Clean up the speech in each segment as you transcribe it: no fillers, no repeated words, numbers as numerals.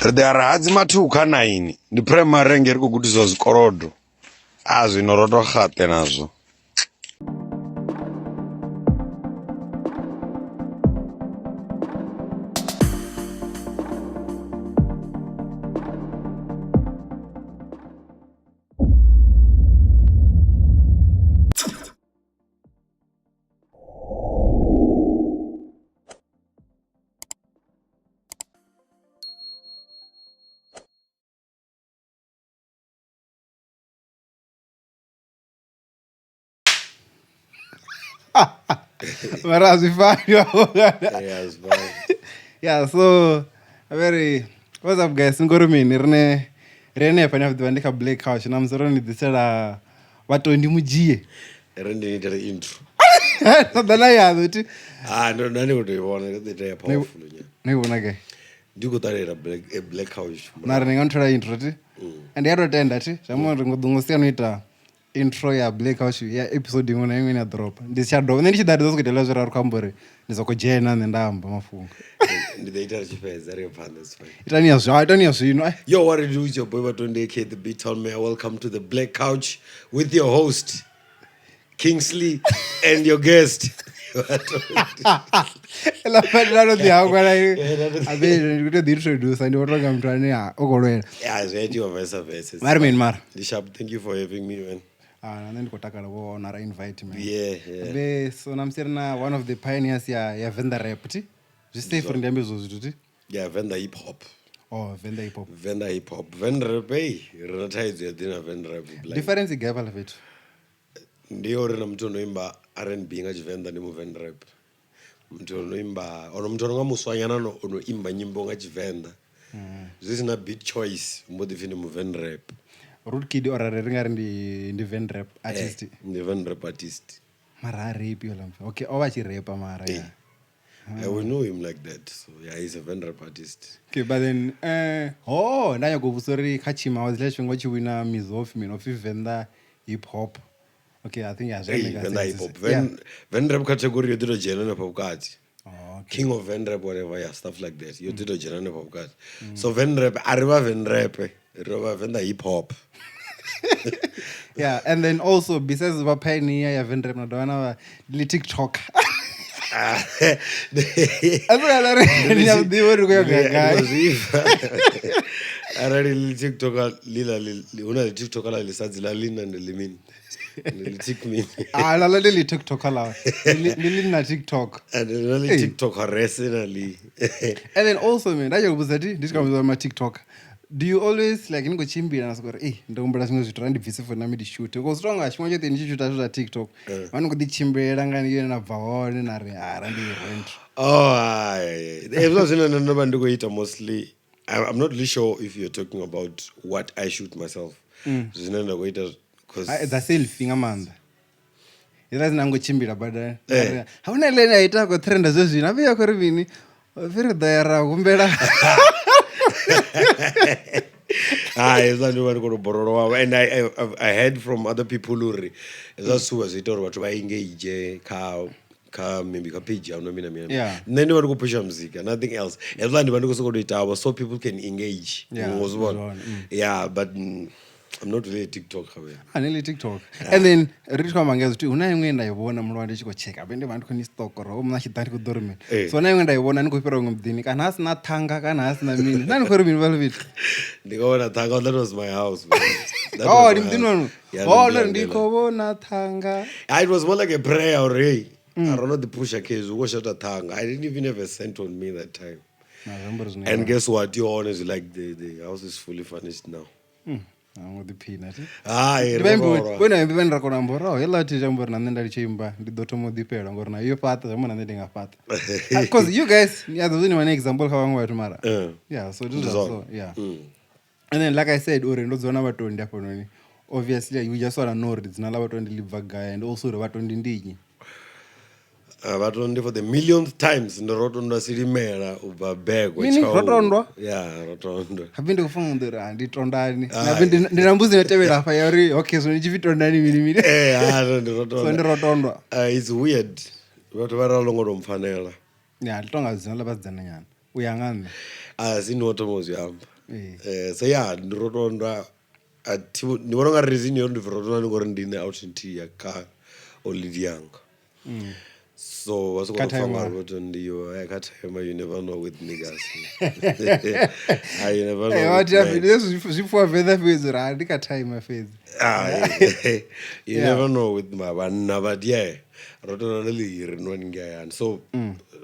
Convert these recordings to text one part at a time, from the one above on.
Ri ḓo ya ra hadzima 2 kha 9 ndi phuraimari hengei ri khou gudisiwa zwikolodo a zwino ro to xaṱe nazwo. Mara a zwi fani. Yeah, zwi fani. Yeah, so very what's up guys, ngori mini rine ri henefha ni a ḓivha ndi kha Black Couch na musi ro ni ḓisela vhatondi mudzhie. Ri ndi itele intro. Ṱoḓa na yaṋu ti. Ah, ndo nda ndi khou tou i vhona, ndo ḓi itea powerful nyana. No i vhona gai? Ndi khou ṱalela Black, Black Couch. Na ri ni nga nthola intro ti. And ya to tenda ti. Zwa uri ngo ḓo sia no ita intro ya Black Couch ya episode iṅwe na iṅwe ine ya dropa. Ndi si tsha dovha. Nṋe ndi tshi ḓa ndi ḓo sokou itela zwe ra ri khou amba uri ndi soko dzhena nṋe nda amba mafhungo. Ndi ḓo ita ri tshi fhedza ri ye phanḓa, it's fine. Itani ya zwa, itani ya zwino. Ai. Yo, what it do? It's your boy Batonde, aka the Big Town Mayor. Welcome to the Black Couch with your host, Kingsley, and your guest. Ela fanela no ḓi hangwa na a vhe ndi khou tou ḓi introduce ndi vho tonga muthu ane a o khou lwela. Yeah, zwi a itiwa vice versa. Mara mini mara? Ndi sharp. Thank you for having me, man. Ah, na nṋe ndi khou takala vho honora invite man. Yeah. Be so na musi ri na one of the pioneers ya Venḓa rap ti. Zwi safe uri ndi ambe zwo zwithu ti. Yeah, Venḓa hip hop. Oh, Venḓa hip hop. Venḓa hip hop. Venḓa rap, hey, ri na thaidzo ya ḓina Venḓa rap. Blind. Difference i gai fhaḽa fhethu? Ndi ya uri na muthu ono imba R&B nga Tshivenḓa ndi mu Venḓa rap. Muthu ono imba, ono muthu ono nga muswanyana ono imba nyimbo nga Tshivenḓa. Zwi sina beat choice, mbo ḓi pfi ndi mu Venḓa rap. Rude Kid o rali ri nga ri ndi Venḓa rap artist. Ndi Venḓa rap artist. Mara ha rapi ola mfa. Okay, o vha tshi rapa mara. Yeah. I will know him like that. So yeah, he's a Venḓa rap artist. Okay, but then ho nda nyago vhudzisa uri kha tshima wa dzila tshifhinga tshi wina mizo pfi mini opfi Venḓa hip hop. Okay, I think ya zwi Hey, make Venḓa sense. hip hop. Yeah. Venḓa rap category yo ḓi to dzhena hanefha vhukati. Oh, okay. King of Venḓa rap whatever, yeah, stuff like that. Yo ḓi to dzhena hanefha vhukati. So Venḓa rap a ri vha Venḓa rap, ri vha Venḓa hip hop. Yeah, and then also besides vha pioneer ya Venḓa rap na dovha na vha li TikTok. A thi kana ri ndi a ḓivha uri khou ya gai gai. Arali ḽi TikTok ḽi ḽa ḽi hu na ḽi TikTok ḽa ḽisadzi ḽa ḽi na ndi ḽi mini? Ndi ḽi tik mini? Ah, la la li TikTok la. Ndi ḽi na TikTok. And na ḽi TikTok rese na ḽi. And then also man, nda khou vhudza ti ndi tshi khou vhudza ma TikTok. Do you always like ni khou tshimbila na soko uri eh ndo humbula zwiṅwe zwithu ra ndi bvise phone nami ndi shoot. Because tonga tshifhinga tshoṱhe ni tshi shoota zwithu zwa TikTok. Vha ni khou ḓi tshimbilela nga ni na bva hone na ri ha ra ndi rent. Oh, hai. Hezwo zwine nṋe ndo vha ndi khou ita mostly I'm not really sure if you're talking about what I shoot myself. Zwine nda khou ita cause Ha dza selfie nga maanḓa. Hezwiḽa dzine a ngo tshimbila badani. Ha huna ḽe a ita khou trenda zwe zwino. A vhuya khou ri mini? Pfi ri ḓo ya ra humbela. Hai, hezwiḽa ndi vha ndi khou tou borolowa and I heard from other people uri hezwiḽa zwithu zwi ita uri vhathu vha engage kha maybe kha page yaṋu na mini na mini. Yeah. Nṋe ndi vha ndi khou phusha muzika, nothing else. Hezwiḽa ndi vha ndi khou sokou tou ita so people can engage. Yeah, Ngo zwi vhona? ndi zwone, Yeah, but I'm not really a TikToker. Man. A ni ḽi TikTok. And then ri tshi khou amba nga zwithu hu na iṅwe nda i vhona mulovha ndi tshi khou tsheka vhe ndi vha ndi khou ni stalk uri hoyu munna a tshi ḓa ndi khou ḓo ri mini. So na iṅwe nda i vhona ni khou fhira huṅwe muḓini kana ha sina thanga kana ha sina mini. Na ni khou ri mini vhaḽa fhethu? Ndi khou vhona thanga, that was my house. Man. That Oh, was ndi my muḓini house. wanu. Yeah, Oh, ndi ndo ri ndi muḓini khou vhona thanga. Ah, it was more like a prayer or hey, I don't know the pusher case. We shot a thanga. I didn't even have a cent on me that time. Na zwi amba uri zwino And guess what? You're honestly like the house is fully furnished now. A ngo ḓiphina thi. Hai, Ndi ri vhaimbi khou lwa. vhone vhaimbi vhane ra kona u amba uri oh heiḽa thi amba uri na nṋe nda litsho imba ndi ḓo thoma u ḓifhelwa ngori na yo fhaṱa zwi amba na nṋe ndi nga fhaṱa. Because you guys ni a ḓo ni wane example kha vhaṅwe vhathu mara. Yeah, so this Ndi is zwone. so yeah. And then like I said uri ndo dzula na vhatondi hafhanoni. Obviously you just wanna know uri dzina ḽa vhatondi ḽi bva gai and also uri vhatondi ndi nnyi. Vhatondi for the millionth times ndi rotondwa silimela u bva Begwa. Mini? Tshaulu. Rotondwa? Yeah, rotondwa. Habe ndi khou funga uri ndi tondani. Habe ndi na mbudzo ino tevhela hafha ya uri okay so ndi tshi pfi tondani mini mini. Eh, ah, ndi rotondwa. So ndi rotondwa. It's weird. Vhathu vha ralo ngo to mpfanela. Ya, ḽi tonga dzina ḽa vhasidzana nyana. U ya nga nṋe. A si ndi wo thoma u zwi amba. So yeah, ndi Rotondwa. Ndi vhona unga reason yo ndi Rotondwa ndi ngori ndi nṋe out nthihi ya kha old yanga. So vha soko Kha pfa nga timer. Rotondiwa kha timer, you never know with niggas. Ah, you never know Eh, with vhathu ya men. fhedzi zwi pfuwa venḓa fhedzi uri ha ndi kha timer fhedzi. Ah, you never know with my vhanna, but yeah, Rotondwa ndi ḽihiri noni ngeyani. So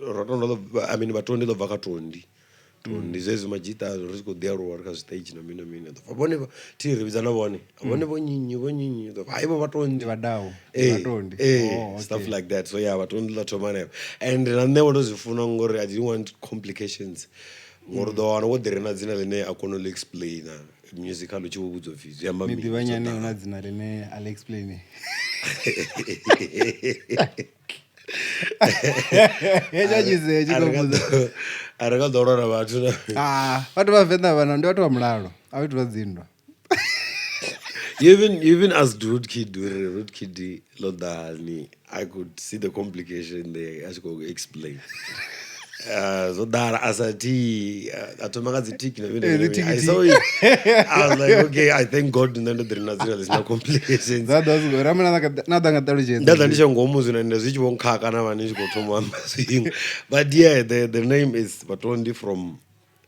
Rotondwa I mean Vhatondi ḽo bva kha Tondi. Tondi zwezwi madzhita ri tshi khou ḓi aluwa ri kha zwiṱeidzhi na mini na mini. Ḓo pfa vhone thi ri vhidza na vhone. Vhone vho nyinyi vho nyinyi. Ḓo pfa hayi vho Vhatondi. Ndi vhadau, ndi Eh, Vhatondi. eh, Oh, okay. stuff like that. So yeah, Vhatondi ḽa thoma hanefho. And na nṋe vho ndo zwi funa ngori I didn't want complications. Ngori u ḓo wana wo ḓi rina dzina ḽine a kona u ḽi explaina musical u tshi vho vhudzwa upfi zwi amba Ni mini. ḓivha zwo nyani ḓala. hu na dzina ḽine a ḽi explain. Hetsho tshise tshi A khou ri nga vhudza. A ri nga ḓo lwa na vhathu na Ah, vhathu vha Venḓa vhana ndi vhathu vha mulalo, a vhathu vha dzinndwa. Even as Rude Kid, Rude Kid ḽo ḓani, I could see the complication there a tshi khou explain. Zwo ḓala a sa thi a thoma nga dzi tiki na mini Eh, na dzi mini. I tiki saw it. I was like, okay, I thank God nṋe ndo ḓi rina dzina ḽi sina complications. Dza ḓo zwi ramela na ḓa nga ṱalutshedza. Nda ḓa ndi tshe ngomu zwino ende zwi tshi vho nkhaka na vha ni tshi khou thoma u amba zwiṅwe. But yeah, the name is Vhatondi from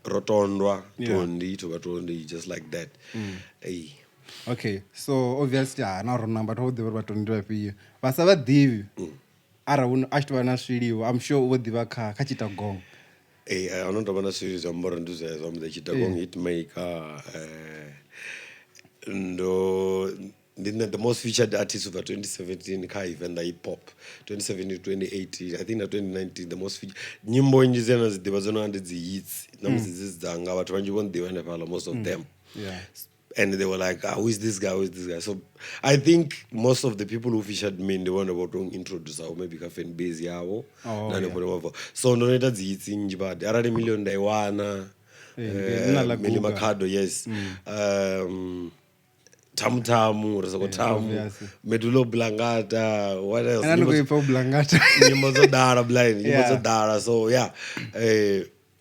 Rotondwa, Tondi to Vhatondi, just like that. Hey. Okay, so obviously ha na rona vhathu vho ḓivha uri Vhatondi ndi vhafhio. Vha sa vha ḓivhi. Arali hu a tshi tovha na swiliwa, I'm sure u vho ḓivha kha Chittagong. Eh, a no tovha na swili zwi amba uri ndi zwezwo amba the Chittagong hitmaker. Ndo ndi nṋe the most featured artist ubva 2017 kha Venḓa hip hop, 2017, 2018, I think na 2019, the most featured. Nyimbo nnzhi dzine na dzi ḓivha dzo no nga ndi dzi hits na musi dzi si dzanga, vhathu vhanzhi vho nḓivha hanefhaḽa, most of them. And they were like, ah, who is this guy, who is this guy? So I think most of the people who featured me ndi vhone vho tou introduce maybe kha fan base yavho. Oh, Na hanefho yeah. hune vha bva. So ndo no ita dzi hits nnzhi badi arali million nda i wana. Eh, ndi na ḽa Milly Guga. Makhado, yes. Thamu Thamu, ri soko Thamu. Obviously. Medulo Blangata, what else? Ena ndi Nyimbo khou ipfa u Blangata. Nyimbo dzo ḓala blind, nyimbo dzo ḓala. So yeah,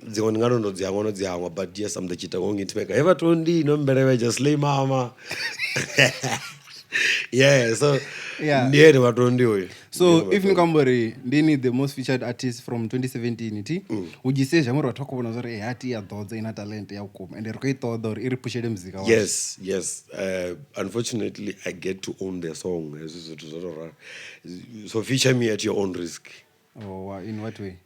dziṅwe ndi nga ndo dzi hangwa, no dzi hangwa, but yes, I'm the Chittagong hitmaker. He Vhatondi no mbelevheja slay mama. Yeah, so Yeah. ndi ene Vhatondi uyu. So if ni khou amba uri ndi ni the most featured artist from 2017 thi, hu dzhise zwi amba uri vhathu vha khou vhona zwori hati ya ḓodza ina talent ya vhukuma ende ri khou i ṱoḓa uri i ri phushele muzika washu. Yes. Unfortunately, I get to own the song. Hezwi zwithu zwo tou ralo. So feature me at your own risk. Oh, wow. In what way?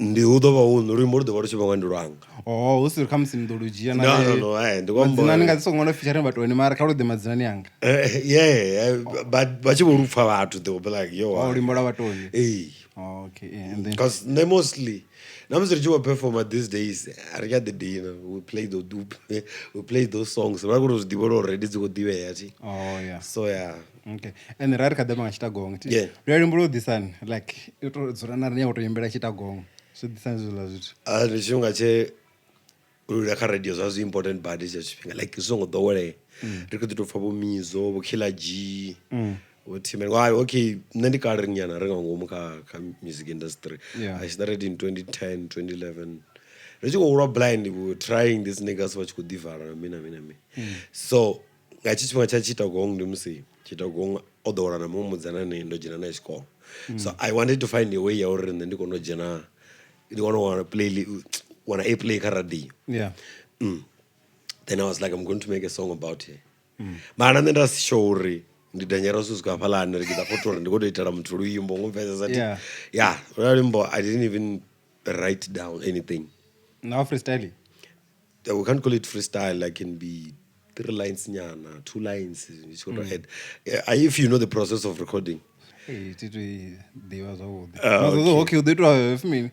Ndi hu ḓo vha hu nṋe, luimbo lu ḓo vha lu tshi vho nga ndi lwanga. Oh, hu si uri khamusi ni ḓo lu dzhia na No, ri- no, no, ndi khou amba Madzina ni uri nga ḓi songo ṅwala featuring Vhatondi, mara kha lu ḓe madzinani anga. Yeah, but vha tshi vho lu pfa vhathu, they will be like, yo, Oh, luimbo lwa Vhatondi. Ee. Oh, okay, yeah, and then Because nṋe mostly, na musi ri tshi vho performa these days, a ri tsha ḓi dina. We play those songs. Vha khou tou zwi ḓivha uri already dzi khou ḓivhea thi. Oh, yeah. So yeah. Okay. And ra ri kha ḓi amba nga Chittagong thi. Yeah. Ndi luimbo lwo ḓisani, like u tou dzula na riṋe u tou imbela Chittagong. Zwo ḓisani zwiḽa zwithu? Ah, ndi tshifhinga tshe u lila kha radio zwa zwi important badi tshe tshifhinga, like zwi songo ḓowelea. Ri kho ḓi tou pfa vho Mizo, vho Killer G, vho Timel. Why, okay, nṋe ndi kale nyana ri nga ngomu kha music industry. Yeah. I started in 2010, 2011. Ri tshi khou lwa blind, we were trying these niggas vha tshi khou ḓivala na mini na mini na mini. So nga tshi tshifhinga tsha Chittagong ndi musi Chittagong o ḓowela na muṅwe mudzana ane ndo dzhena naye tshikolo. So I wanted to find a way ya uri nṋe ndi kone u dzhena, ndi kone u wana play, wana a play kha radio. Yeah. Then I was like, I'm going to make a song about her. Mara nṋe nda si sure uri ndi dangerous u swika hafhaḽani ri ḓa foto uri ndi khou tou itela muthu luimbo ngo pfesesa thi. Yeah. Yeah, lwa luimbo I didn't even write down anything. Now freestyling. We can't call it freestyle. Like can be 3 lines nyana, 2 lines. It's got to add. If you know the process of recording. Hey, thi to i ḓivha zwavhuḓi. Ah, Mazwo okay. okay, u ḓo itwa pfi mini?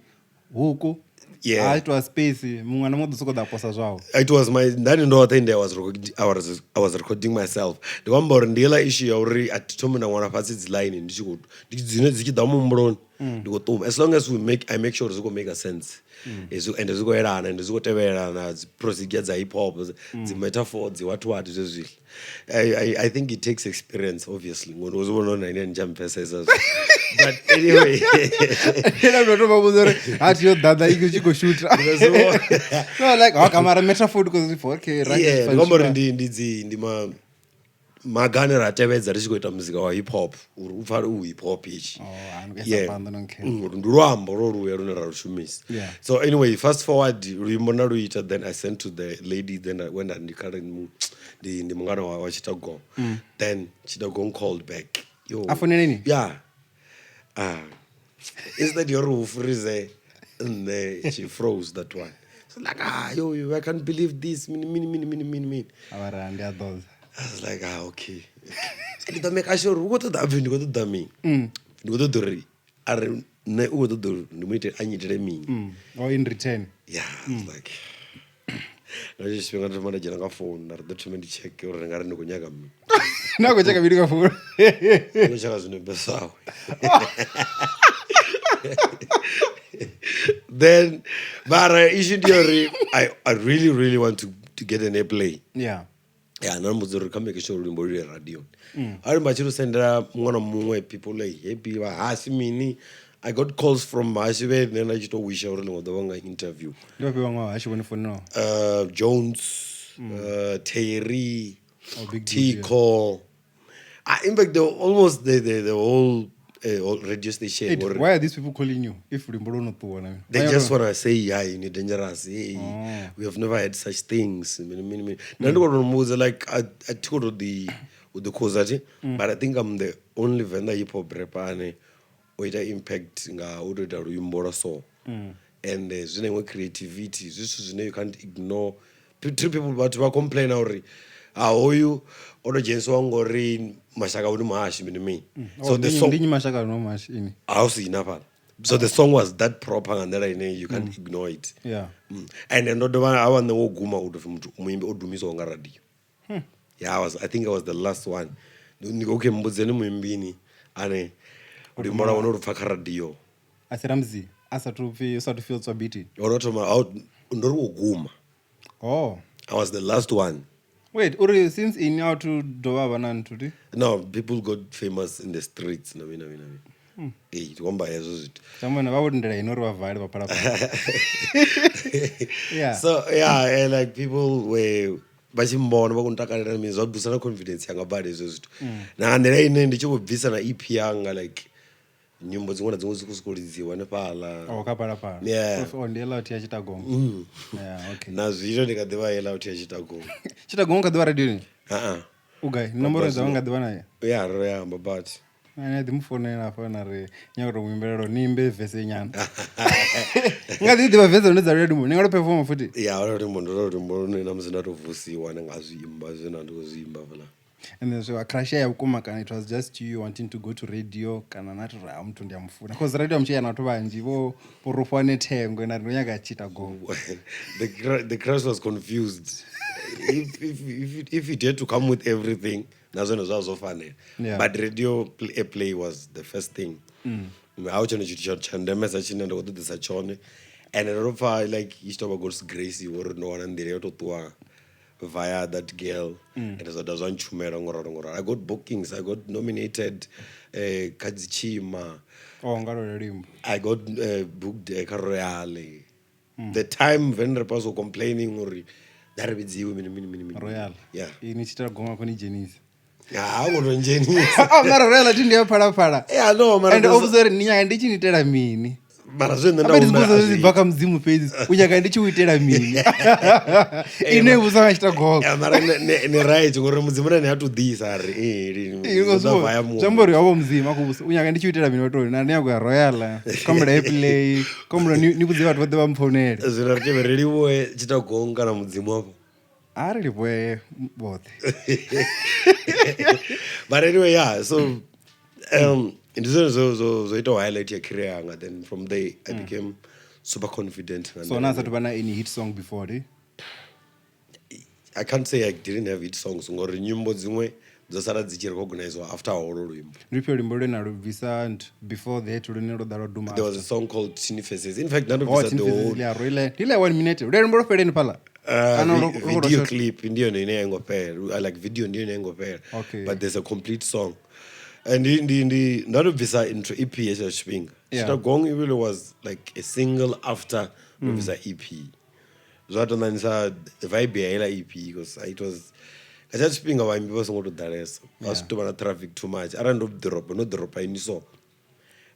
Huku. Yeah. Ha itwa space, muṅwe na muṅwe u ḓo sokou ḓa posa zwawe. It was my ndani ndoṱhe ende I was recording myself. Ndi khou amba uri ndi heiḽa issue ya uri a thi thomi nda ṅwala fhasi dzi line ndi tshi khou, ndi dzine dzi tshi ḓa muhumbuloni, ndi khou ṱuma. As long as we make, I make sure zwi khou make sense. Hezwi, ende zwi khou elana, ende zwi khou tevhelelana dzi procedure dza hip hop, dzi metaphor, dzi what what zwezwiḽa. I think it takes experience obviously. Ngori u zwi vhona uri na ine ni tsha mpfesesa. But anyway, Ena ndo to vha vhudza uri ha thi yo ḓaḓa i tshi khou shutha. No, like okay, mara metaphor because if okay, right. Yeah, ndi uri ndi dzi ndi ma maga ane ra tevhedza ri tshi khou ita muzika wa hip hop uri u pfale u hip hop itshi. Oh, a ndi khou isa phanḓa no nkhe. Uri ndi luambo lwo luya lune ra lu shumisa. Yeah. So anyway, fast forward luimbo nda lu ita, then I sent to the lady, then I, when ndi kale ndi mungana wa Chittagong. Then Chittagong called back. Yo. A founela? Yeah. Instead yori u freeze nṋe, she froze that one. So like, ah, yo, yo, I can't believe this. Mini, mini, mini, mini, mini, mini. Avara ndi a ḓodza. I was like, ah, okay. Ndi ḓo make sure uri u khou ṱoḓa abve, ndi khou ṱoḓa mini. Ndi khou ṱoḓa uri a ri nṋe u khou ṱoḓa uri ndi mu itele, a nyitele mini. Oh, in return. Yeah, I was like, nga tshetsho tshifhinga ndo thoma nda dzhena nga founu nda ri ḓo thome ndi checke uri ndi nga ri ndi khou nyaga mini. Na khou tsheka mini nga founu? Ndi khou tsheka zwinepe zwawe. Then, mara issue ndi ya uri I really, really want to get an airplay. Yeah. Yeah, nda mbudza uri kha make sure luimbo lu ye radio. Arali vha tshi lu sendela muṅwe na muṅwe, people like happy vha hasi mini. I got calls from vhahashu vhe nṋe nda tshi to wisha uri ḽiṅwe ḓuvha nga interview. Ndi vhafhio vhaṅwe vhahashu vho ni founelaho? Jones, Terry, Oh, big dude, yeah. Tico. In fact, almost the whole radio station. Wait, why are these people calling you if luimbo lwo no ṱuwa na? They Why just are want to say, yeah, you need dangerous. Hey, Oh. we have never had such things. Mini, mini, mini. Nṋe ndi khou tou muvhudza, like, I thi khou tou ḓi, u ḓi khuza thi, but I think I'm the only Venḓa hip hop rapper ane o ita impact nga u tou ita luimbo lwa so. And zwi na iṅwe creativity, zwi zwithu zwine you can't ignore. Two people vhathu vha complaina uri a hoyu o to dzhenisiwa ngori mashaka ndi muhashi mini mini. Oh, So the song ndi nnyi mashaka no muhashi ini? A hu sina fhala. So the song was that proper nga nḓila ine you can't ignore it. Yeah. And ndo dovha ha vha nṋe wo guma u tou pfi muthu muimbi o dumiswaho nga radio. Yeah, I think I was the last one. Okay, mbudzeni muimbini ane luimbo lwawe no lu pfa kha radio. A si Ramzi, a sathu pfi, u sathu pfi o tswa biti. Yo no thoma, ndo ri wo guma. Oh. I was the last one. Wait, uri since in how to dovha vha na nthu ti? No, people got famous in the streets na mina mina mina. Eh, ndi amba hezwo zwithu. Tshamona vha vho lindela ino uri vha vale vha phalaphala. Yeah. So yeah, like people were vha tshi mbona vha khou ntakalela mini, zwa booster na confidence yanga badi hezwo zwithu. Na nga nḓila ine ndi tshi khou bvisa na EP yanga, like nyimbo dziṅwe na dziṅwe dzi khou sokou lidziwa hanefhaḽa. Oh, kha phalaphala. Yeah. Oh, ndi heiḽa uthi ya Chittagong. Yeah, okay. Na zwino ndi kha ḓivha heiḽa uthi ya Chittagong. Chittagong kha ḓivha radioni? Ha-a. U gai? Nomboro dza nga ḓivha naye? Ya, ro ya amba but. Ane ḓi mu founela hafha na ri nyaga to muimbelela ni imbe verse nyana. Nga ḓi ḓivha verse dzone dza luimbo, ni nga lo perform futhi? Ya, ro luimbo ndo ro luimbo lune na musi nda to vusiwa ndi nga zwi imba zwine nda ndi khou zwi imba fhaḽa. And then so a crush ya vhukuma kana it was just you wanting to go to radio kana na to ra muthu ndi a mufuna. Because radio mtshiya na vhathu vhanzhi vho rufha ne thengwe na ri ndo nyaga Chittagong. The crush was confused. If it had to come with everything, na zwone zwa zwo fanela. Yeah. But radio play was the first thing. Ha hu tshone tshithu tsha ndemesa tshine nda khou ṱoḓesa tshone. And ndo pfa like i tshi tou vha God's grace uri ndo wana nḓila yo to ṱuwa via that girl. And zwa dovha zwa ntshumela ngoralo ngoralo. I got bookings, I got nominated kha dzi Tshima. Oh, nga lwelwo luimbo. I got booked kha Royal. The time when rappers were complaining uri nda ri vhidziwe mini mini mini mini. Royal. Yeah. Ini Chittagong a khou ni dzhenisa. Ha, ngo to ndzhenisa. Ah, mara Royal thi ndi ya phalaphala. Yeah, no, mara And there's obviously uri ni nyaga ndi tshi ni itela mini? Mara zwe nṋe nda Ape humbela ndi a zwi zwi bva kha Mudzimu fhedzi, u nyaga ndi tshi u itela mini? Ine i vhusa nga Chittagong. Yeah, mara ni right ngori Mudzimu na ene ha to ḓisa a ri, lini, Ee, zwo ḓa vaya muṅwe zwi amba uri ho vha Mudzimu a khou vhusa, u nyaga ndi tshi u itela mini wa tou na ni nyago ya Royal, kombela airplay, kombela ni vhudze vhathu vhoṱhe vha mpfounele. Zwino ri tevhe ri livhuwe Chittagong kana Mudzimu afho. A ri livhuwe vhoṱhe. But anyway, yeah, so ndi zwone zwo itaho highlight ya career yanga. Then from there I became super confident. So na sathu vha na any hit song before di? I can't say I didn't have hit songs ngori nyimbo dziṅwe dzo sala dzi tshi recognizewa after holo luimbo. Ndi lufhio luimbo lune na lu bvisa and before that lune lwo ḓa lwa duma? There was a song called Tini Faces. In fact, nda ndo Oh, bvisa Tini the Faces whole ḽi a ro ile. Ndi ḽa 1 minute. Lwe luimbo lwo fheleni fhaḽa? Kana ro video short? clip ndi yone ine ya ngo fhela. I like video ndi yone ya ngo fhela. Okay. But there's a complete song. Ndi nda to bvisa intro EP hetsho tshifhinga. Yeah. Chittagong really was like a single after ndo bvisa EP. Zwa to ṋaṋisa vibe ya heiḽa EP because it was nga tsha tshifhinga vhaimbi vha songo to ḓalesa. Vha si tou vha na traffic too much. Arali ndo ḓoroba ndo ḓoroba ini so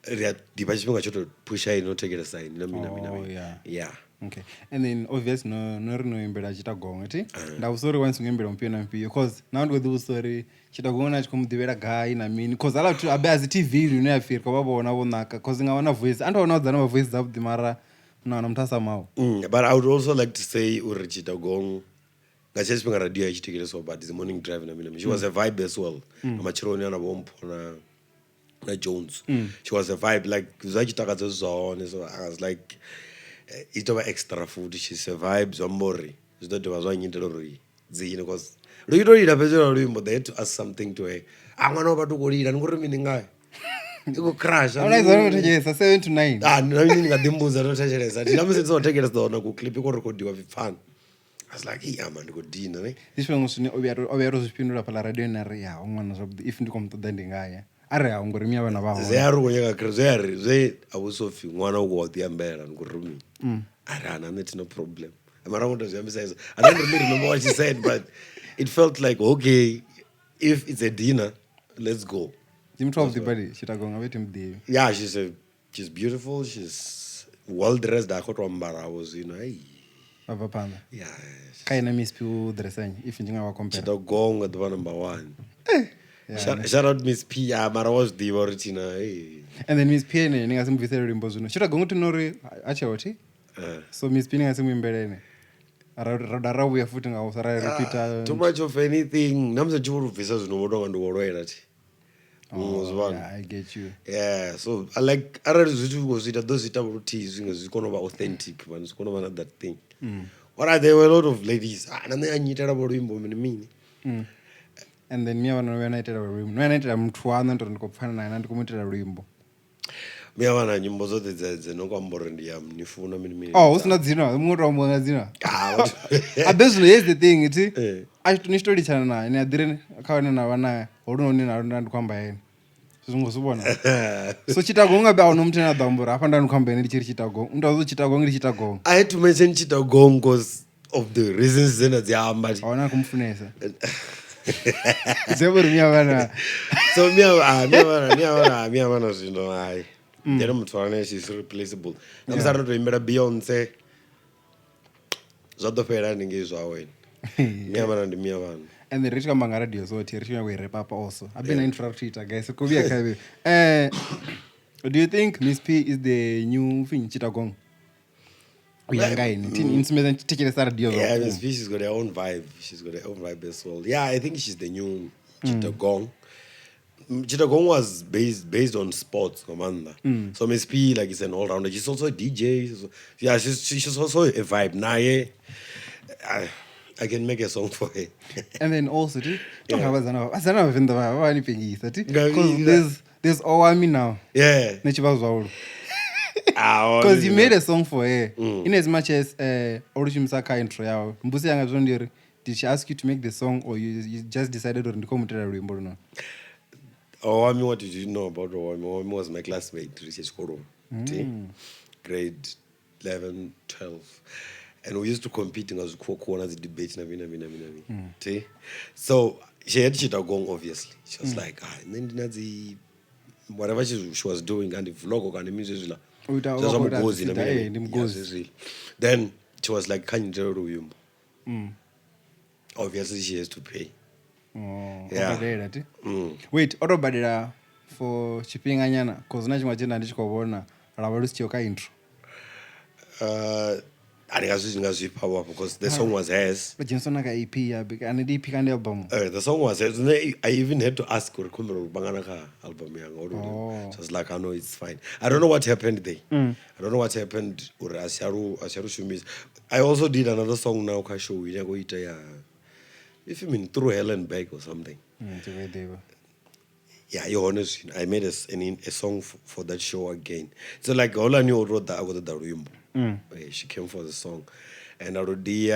ri a ḓivha tshifhinga tsho to phusha ini no thetshelesa ini na mini na mini na Oh, mini. yeah. Yeah. Okay, and then obvious no ri no imbela Chittagong ti nda vhudzisa uri wa ni songo imbela mufhio na mufhio, cause na ndi khou ḓi vhudzisa uri Chittagong na tshi khou mu ḓivhela gai na mini, cause ala vhathu abe a dzi TV ine ya pfhi ri khou vha vhona vho naka, cause nga wana voice a ndi wana dzana vha voice dzavhuḓi mara na wana muthu a sa maho. But I would also like to say uri Chittagong nga tshe tshifhinga radio ya tshi thetsheleswa but the morning drive na mini na mini. She was a vibe as well. Nga matsheloni ana vho Mpho na Jones. She was a vibe, like zwa tshi takadza zwi zwa hone, so I was like i tou vha extra food. She's a vibe, zwi amba uri zwi ḓo dovha zwa nnyitela uri dzine cause lu tshi to lila fhedzi lwa luimbo, they had to ask something to her. A ṅwana wa vhathu u khou lila ni khou ri mini ngayo i khou crush. Ahuna idzo no thetshelesa 7 to 9. Ah, na mini ndi nga ḓi mbudza ndo thetshelesa ndi na musi ndi songo thetshelesa ḓo wana ku clip ko rekhodiwa vhipfani. I was like, "Ei, ama ndi khou dina ne." Ndi tshifhinga zwine o vhuya to zwi fhindula fhaḽa radioni a ri ya ho ṅwana zwavhuḓi if ndi khou mu ṱoḓa ndi nga ya. A ri ha ngori miya vhana vha Zwe hone. a ri khou nyaga zwe a ri zwe a vho Sophie ṅwana u khou ḓi ambela ndi khou ri mini. A ri ana nṋe thina problem. Mara ngo to zwi ambisa hezwo. I don't really remember what she said, but it felt like okay, if it's a dinner, let's go. Ndi muthu wavhuḓi badi Chittagong a vhe thi muḓivhi. Yeah, she's beautiful, she's well dressed, a khou to ambara vho zwino. Hey. Vha bva phanḓa. Yeah. Kha ina Miss P u dressa nnyi if ndi nga vha compare. Chittagong ḓuvha number 1. Yeah, Shout out Miss P. Yeah, mara wa zwi ḓivha uri thina hey. And then Miss P ene ni nga si mu bvisele luimbo zwino. Chittagong thi no ri a tsheho thi. So Miss P ni nga si mu imbele ene. Ra ra ra vhuya futhi nga u sa ra repeat. Too much of anything. Na musi tshi vho bvisa zwino vho tonga ndi wo lwela thi. Oh, Zwi vhona. yeah, I get you. Yeah, so I like arali zwithu u khou zwi ita ḓo zwi ita luthihi zwi zwi kone u vha authentic, man, zwi kone u vha na that thing. Ora there were a lot of ladies. Ah, na nṋe a nnyitela vho luimbo mini mini. And then miya vhana vha na itela luimbo. No na itela muthu waṋu ndo ri ndi khou pfana naye na ndi khou mu itela luimbo. Miya vhana nyimbo dzoṱhe dze no khou amba uri ndi ya ni funa mini mini. Oh, hu sina dzina, muṅwe to amba nga dzina. Ah, A be zwino here's the thing, thi. Eh. A tshi ni tshi to litshana naye, ni a ḓiri kha hone na vha naye, holunoni na luna ndi khou amba ene. Zwi ngo zwi vhona. So Chittagong nga be a huna muthu ane a ḓo amba uri hafha nda ndi khou amba ene ndi tshi ri Chittagong. Ndo zwo Chittagong ndi Chittagong. I had to mention Chittagong because of the reasons dzine dzi amba. A huna khou mufunesa. Dzi amba uri miya vhana. So miya vhana zwino hai. Ndi muthu ane she's replaceable. Na musi arali to imbela Beyonce zwa ḓo fhela haningei zwawe. Miya vhana ndi miya vhana. And then ri tshi khou amba nga radio so thi ri tshi nyanga u i wrap up also. I've been intro Twitter guys. Ko vhuya kha do you think Miss P is the new thing Chittagong? U ya nga ini. Thi ni sumbedza ni thetshelesa radio Yeah, zwa Miss P, she's got her own vibe. She's got her own vibe as well. Yeah, I think she's the new Chittagong. Chittagong was based on sports, Commander. So Miss P, like, is an all-rounder. She's also a DJ. Yeah, she's also a vibe. Nah, yeah, I can make a song for her. And then also, ti tonga vhazana vhavenḓa vha ni pengisa ti, Nga because vhila. there's Owami now. Yeah. Ni tshi vha zwaulo. Ah, Because you honestly. made a song for her. In as much as o lu shumisa kha intro yawe. Mbusi yanga zwino ndi uri, did she ask you to make the song or you just decided uri ndi khou mutela luimbo luno? Owami, what did you know about Owami? Owami was my classmate, ri tshikoloni. Grade 11, 12. And we used to compete nga zwikhuwa na dzi debate na mini na mini na mini na mini. Ti? So she had Chittagong, obviously. She was like, nṋe ndi na dzi whatever she was doing and vlog kana mini zwezwiḽa. U ita- Zwa zwa u ita mugozi na dzi- mini na ndi mini. mugozi. Yeah, zwezwiḽa. Then she was like, kha nyitele luimbo. Obviously she has to pay. Oh, Yeah. o badela ti? Wait, o to badela for tshifhinga nyana cause na tshiṅwe tshine ndi tshi khou vhona lwa vha lu si tshiho kha intro. A ndi nga zwi nga zwi fha vho because the song was hers. Vha dzhenisa na kha EP ya ani ndi EP kana ndi album. The song was hers. Nṋe, I even had to ask uri khumbelo uri pangana kha album yanga uri Oh. She was like, I know it's fine. I don't know what happened there. I don't know what happened uri a si a si a lu shumisa. I also did another song now kha show ine ya khou ita ya if you mean through hell and back or something. Ndi khou i ḓivha. Yeah, you honestly, I made a song for that show again. So like all I knew wrote that I got the luimbo. She came for the song, and I wrote the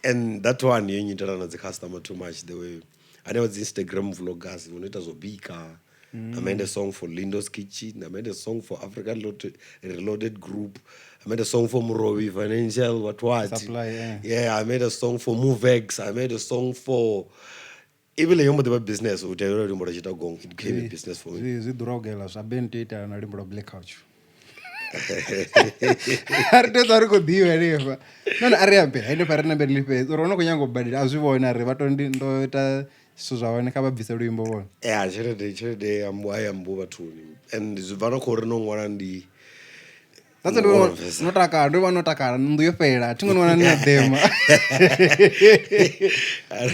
and that one you need to run as a customer too much. The way I know it's Instagram vloggers, you need to bika. I made a song for Lindo's Kitchen. I made a song for African Reloaded Group. I made a song for Murobi Financial, what what. Supply, yeah. Yeah, I made a song for Movex. I made a song for ebile yo mbo ḓi vha business u tevhela luimbo lwa Chittagong. It became a business for me. Zwi ḓura u gela zwa band tea ita na luimbo lwa Black Couch. A ri tea u ṱwa ri khou ḓivha hanefha. Nahone a ri ambe hanefha ri nambe ri lifhedze uri o no khou nyanga u badela a zwi vhone a ri vha to ndi ndo ita zwithu zwa hone kha vha bvise luimbo vhone. Ya tshelede ya ambiwa a i ambiwi vhathuni and zwi bva na kha uri no ṅwala ndi That's ndo no takala ndo vha no takala nnḓu yo fhela thi ngo ni wana ni na ḓema.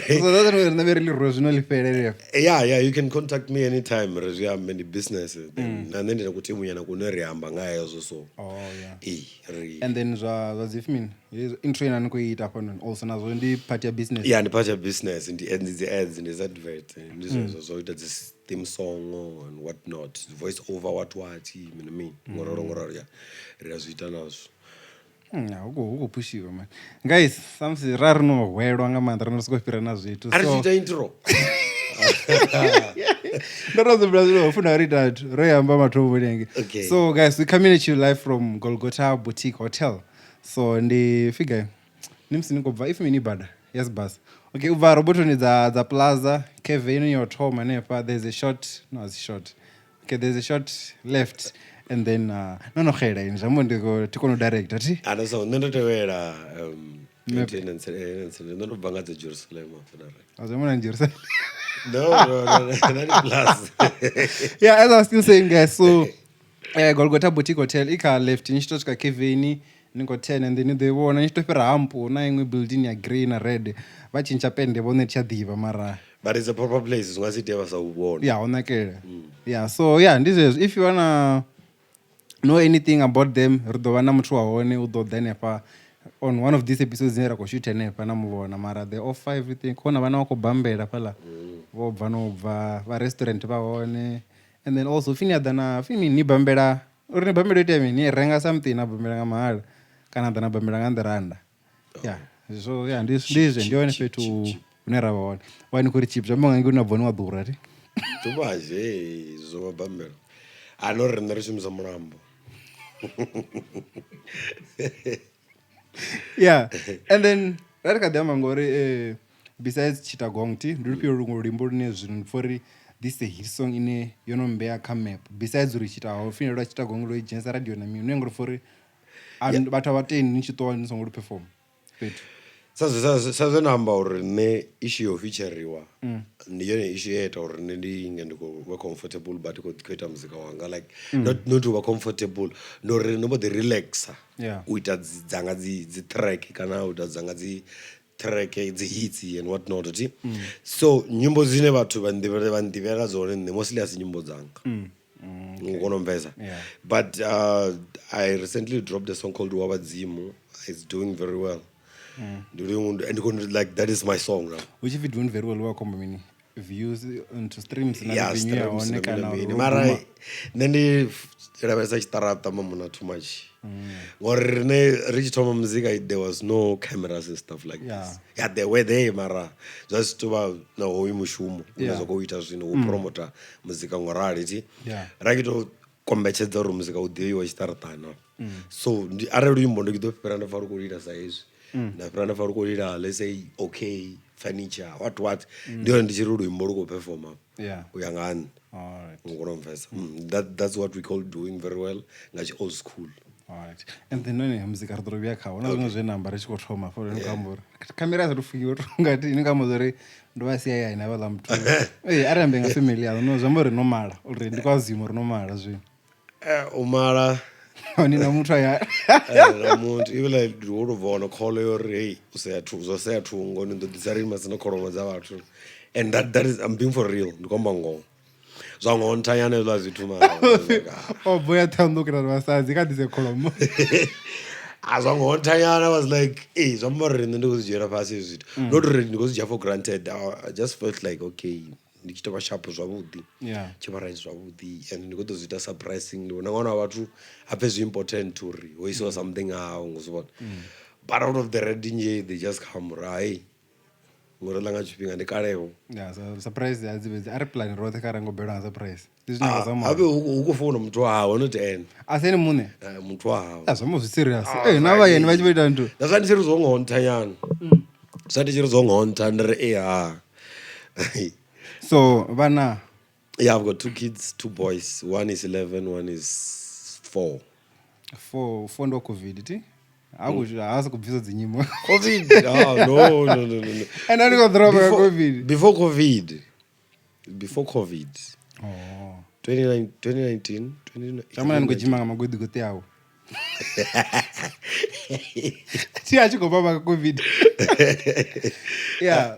So that's ri nambe ri ḽi rwe zwino ḽi fhele hanefha. Yeah, you can contact me anytime ri zwi ambe ndi business then na nṋe ndi na kuthimunyana kune ri amba nga hezwo so. Oh yeah. Ee, ri And then zwa dzi mini intro ine ni khou ita hafhanoni also nazwo ndi part ya business. Yeah, ndi part ya business, ndi ads, dzi ads, ndi advert, ndi zwezwo zwo ita dzi theme song and what not, voice over what what, mini mini, ngoralo ngoralo, yeah, ri a zwi ita nazwo. Hu khou pushiwa man. Guys, samusi ra ri no hwelwa nga maanḓa ri no sokou fhira na zwithu. A ri tshi ita intro. Ndo to zwi zwino funa ri ita ro amba mathomoni hangei. Okay. So guys, we coming at you live from Golgotha Boutique Hotel. So ndi figure ni musi ni khou bva if mini bada. Yes bus. Okay, u bva robotoni dza Plaza, cave ino yo thoma hanefha, there's a short, no it's short. Okay, there's a short left and then no xela ini zwa ndi ko thi kono director thi. Ana so nṋe ndo tevhela maintenance nṋe ndo bva nga dza Jerusalem after that. Azwa mona Jerusalem. No, not plus. Yeah, as I was still saying guys, so Golgotha Boutique Hotel ika left ni tshi to swika cave ni khou 10 and then ni ḓo i vhona ni tshi to fhira hampo na iṅwe building ya grey na red vha tshintsha pende vhone tsha ḓivha mara but it's a proper place zwi nga si ite vha sa u vhona. Yeah, ho nakela. Yeah, so yeah, ndi zwezwo if you wanna know anything about them ri ḓo vha na muthu wa hone u ḓo ḓa hanefha on one of these episodes dzine ra khou shoot hanefha na muvhona mara they offer everything khona vhana vha khou bambela fhaḽa vho bva no bva vha restaurant vha hone and then also pfi ni a ḓa na pfi ni bambela uri ni bambela itea mini ni renga something na bambela nga mahala kana ḓa na bambela nga nḓiranda. Yeah, so yeah, ndi zwe ndi hone fhethu hune ra vha hone. Why ni khou ri cheap zwi amba nga ngei na bvoni wa ḓura thi. Tuvazhe zwo mabambelo. A no riṋe ri shumisa mulambo. Yeah, and then ra ri kha ḓi amba ngori besides Chittagong thi ndi lufhio luṅwe luimbo lune zwino ndi pfha uri this is a hit song ine yo no mbea kha map besides uri Chittagong pfhi lwa Chittagong lwo i dzhenisa radio na mini une ngori pfha uri vhathu a vha tendi ni tshi ṱuwa ni songo lu perform fhethu. Sa zwe nda amba uri nṋe issue yo featureiwa ndi yone issue ye ya ita uri nṋe ndi nge ndi khou vha comfortable but khou ita muzika wanga like not u vha comfortable ndi uri ndo mbo ḓi relaxer u ita dzanga dzi track kana u ita dzanga dzi track dzi hits and what not thi. So nyimbo dzine vhathu vha nḓivhela dzone nṋe mostly a si nyimbo dzanga. U kona u mvesa. But I recently dropped a song called Wabadzimu. It's doing very well. And like that is my song now. Which if you doing very well, welcome mini views into streams na yeah, revenue ya streams hone kana mini. uri Mara guma. nṋe ndi lavhelesa tshiṱaraṱa mamuna too much. Ngori rine ri tshi thoma muzika there was no cameras and stuff like this. Yeah, they were there mara zwa zwi tovha na hoyu mushumo une zwa khou ita zwino u promota muzika ngorali thi. Ra tshi to kombetshedza uri muzika u ḓivhiwe tshiṱaraṱani. So ndi arali luimbo ndi ḓo fhira nda pfa lu khou lila sa hezwi. Nda fhira nda pfa lu khou lila let's say okay furniture what what. Ndi hone ndi tshi ri luimbo lu khou performa. U ya nga nṋe. Alright. U kona u pfesa. That's what we call doing very well nga tshi old school. Alright. And then none muzika ri ḓo vhuya khawo na zwiṅwe zwe na amba ri tshi khou thoma for ni khou amba uri khamera ya sa fukiwa ngati ni khou amba uri ndo vha sia hayani havhaḽa muthu. Ee, a ri ambe nga family yaṋu no zwi amba uri no mala uri ndi kwa zimo uri no mala zwino. U mala ni na muthu hayani. Na muthu even like wo to bva wana call yo uri hey u sea thu zwo sea thungo ni ḓo ḓisa lini masina kholomo dza vhathu. And that is I'm being for real ndi khou amba ngoho. Zwa ngoho nthanyana hezwiḽa zwithu mara. O boya ṱhanḓu kana vhasadzi kha ḓise kholomo. A zwa ngoho nthanyana was like eh zwa amba uri nṋe ndi khou zwi dzhiela fhasi hezwi zwithu. Not uri ndi khou zwi dzhia for granted. I just felt like okay ndi tshi tovha sharp zwavhuḓi. Tshi vha right zwavhuḓi and ndi khou ḓo zwi ita surprising ndi vhona ṅwana wa vhathu a pfhe zwi important uri ho isiwa something hawo ngo zwi vhona. But out of the red nje they just come uri hai. Ngori ḽa nga tshifhinga ndi kaleho. Ya, so surprise a dzi vhedzi a ri plan roṱhe kha rango belwa nga surprise. Ndi zwine nga zama. Habe hu khou founa muthu wa hawe not ene. A si ene muṋe. Muthu wa hawe. Ya zwo mo zwi serious. Eh na vha yene vha tshi vho ita nthu. Nda zwa ndi tshi ri zwo ngontha nyana. Zwa ndi tshi ri zwo ngontha ndi ri eh ha. So vhana Yeah, I've got two kids, two boys. One is 11, one is 4. Four ndo COVID ti. Ha sa khou bvisa dzi nyimbo. COVID? Oh, no, no, no, no, no. And I got drop COVID. Before COVID. Before COVID. Oh. 2019, Tshamuna ni khou dzhima nga magoḓigoḓi awe. Thi a tshi khou vhavha nga COVID. Yeah.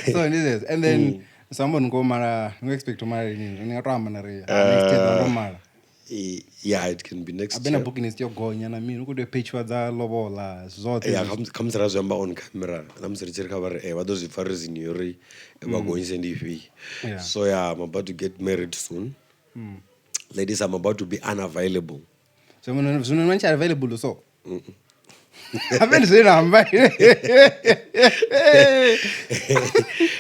So this is, and then someone go mara, no expect to mara lini. Ni nga to amba na ri next year ndo mara. Yeah, it can be next Abena year. booking is yo gonya na mini ku ḓo picture dza lobola zwoṱhe. Yeah, khamusi ra zwi amba on camera. Na musi ri tshi ri kha vha ri vha ḓo zwi pfa reason yo ri vha gonyise ndi ifhio. Yeah. So yeah, I'm about to get married soon. Ladies, I'm about to be unavailable. So zwino zwino ni available so. Habe ndi zwine amba.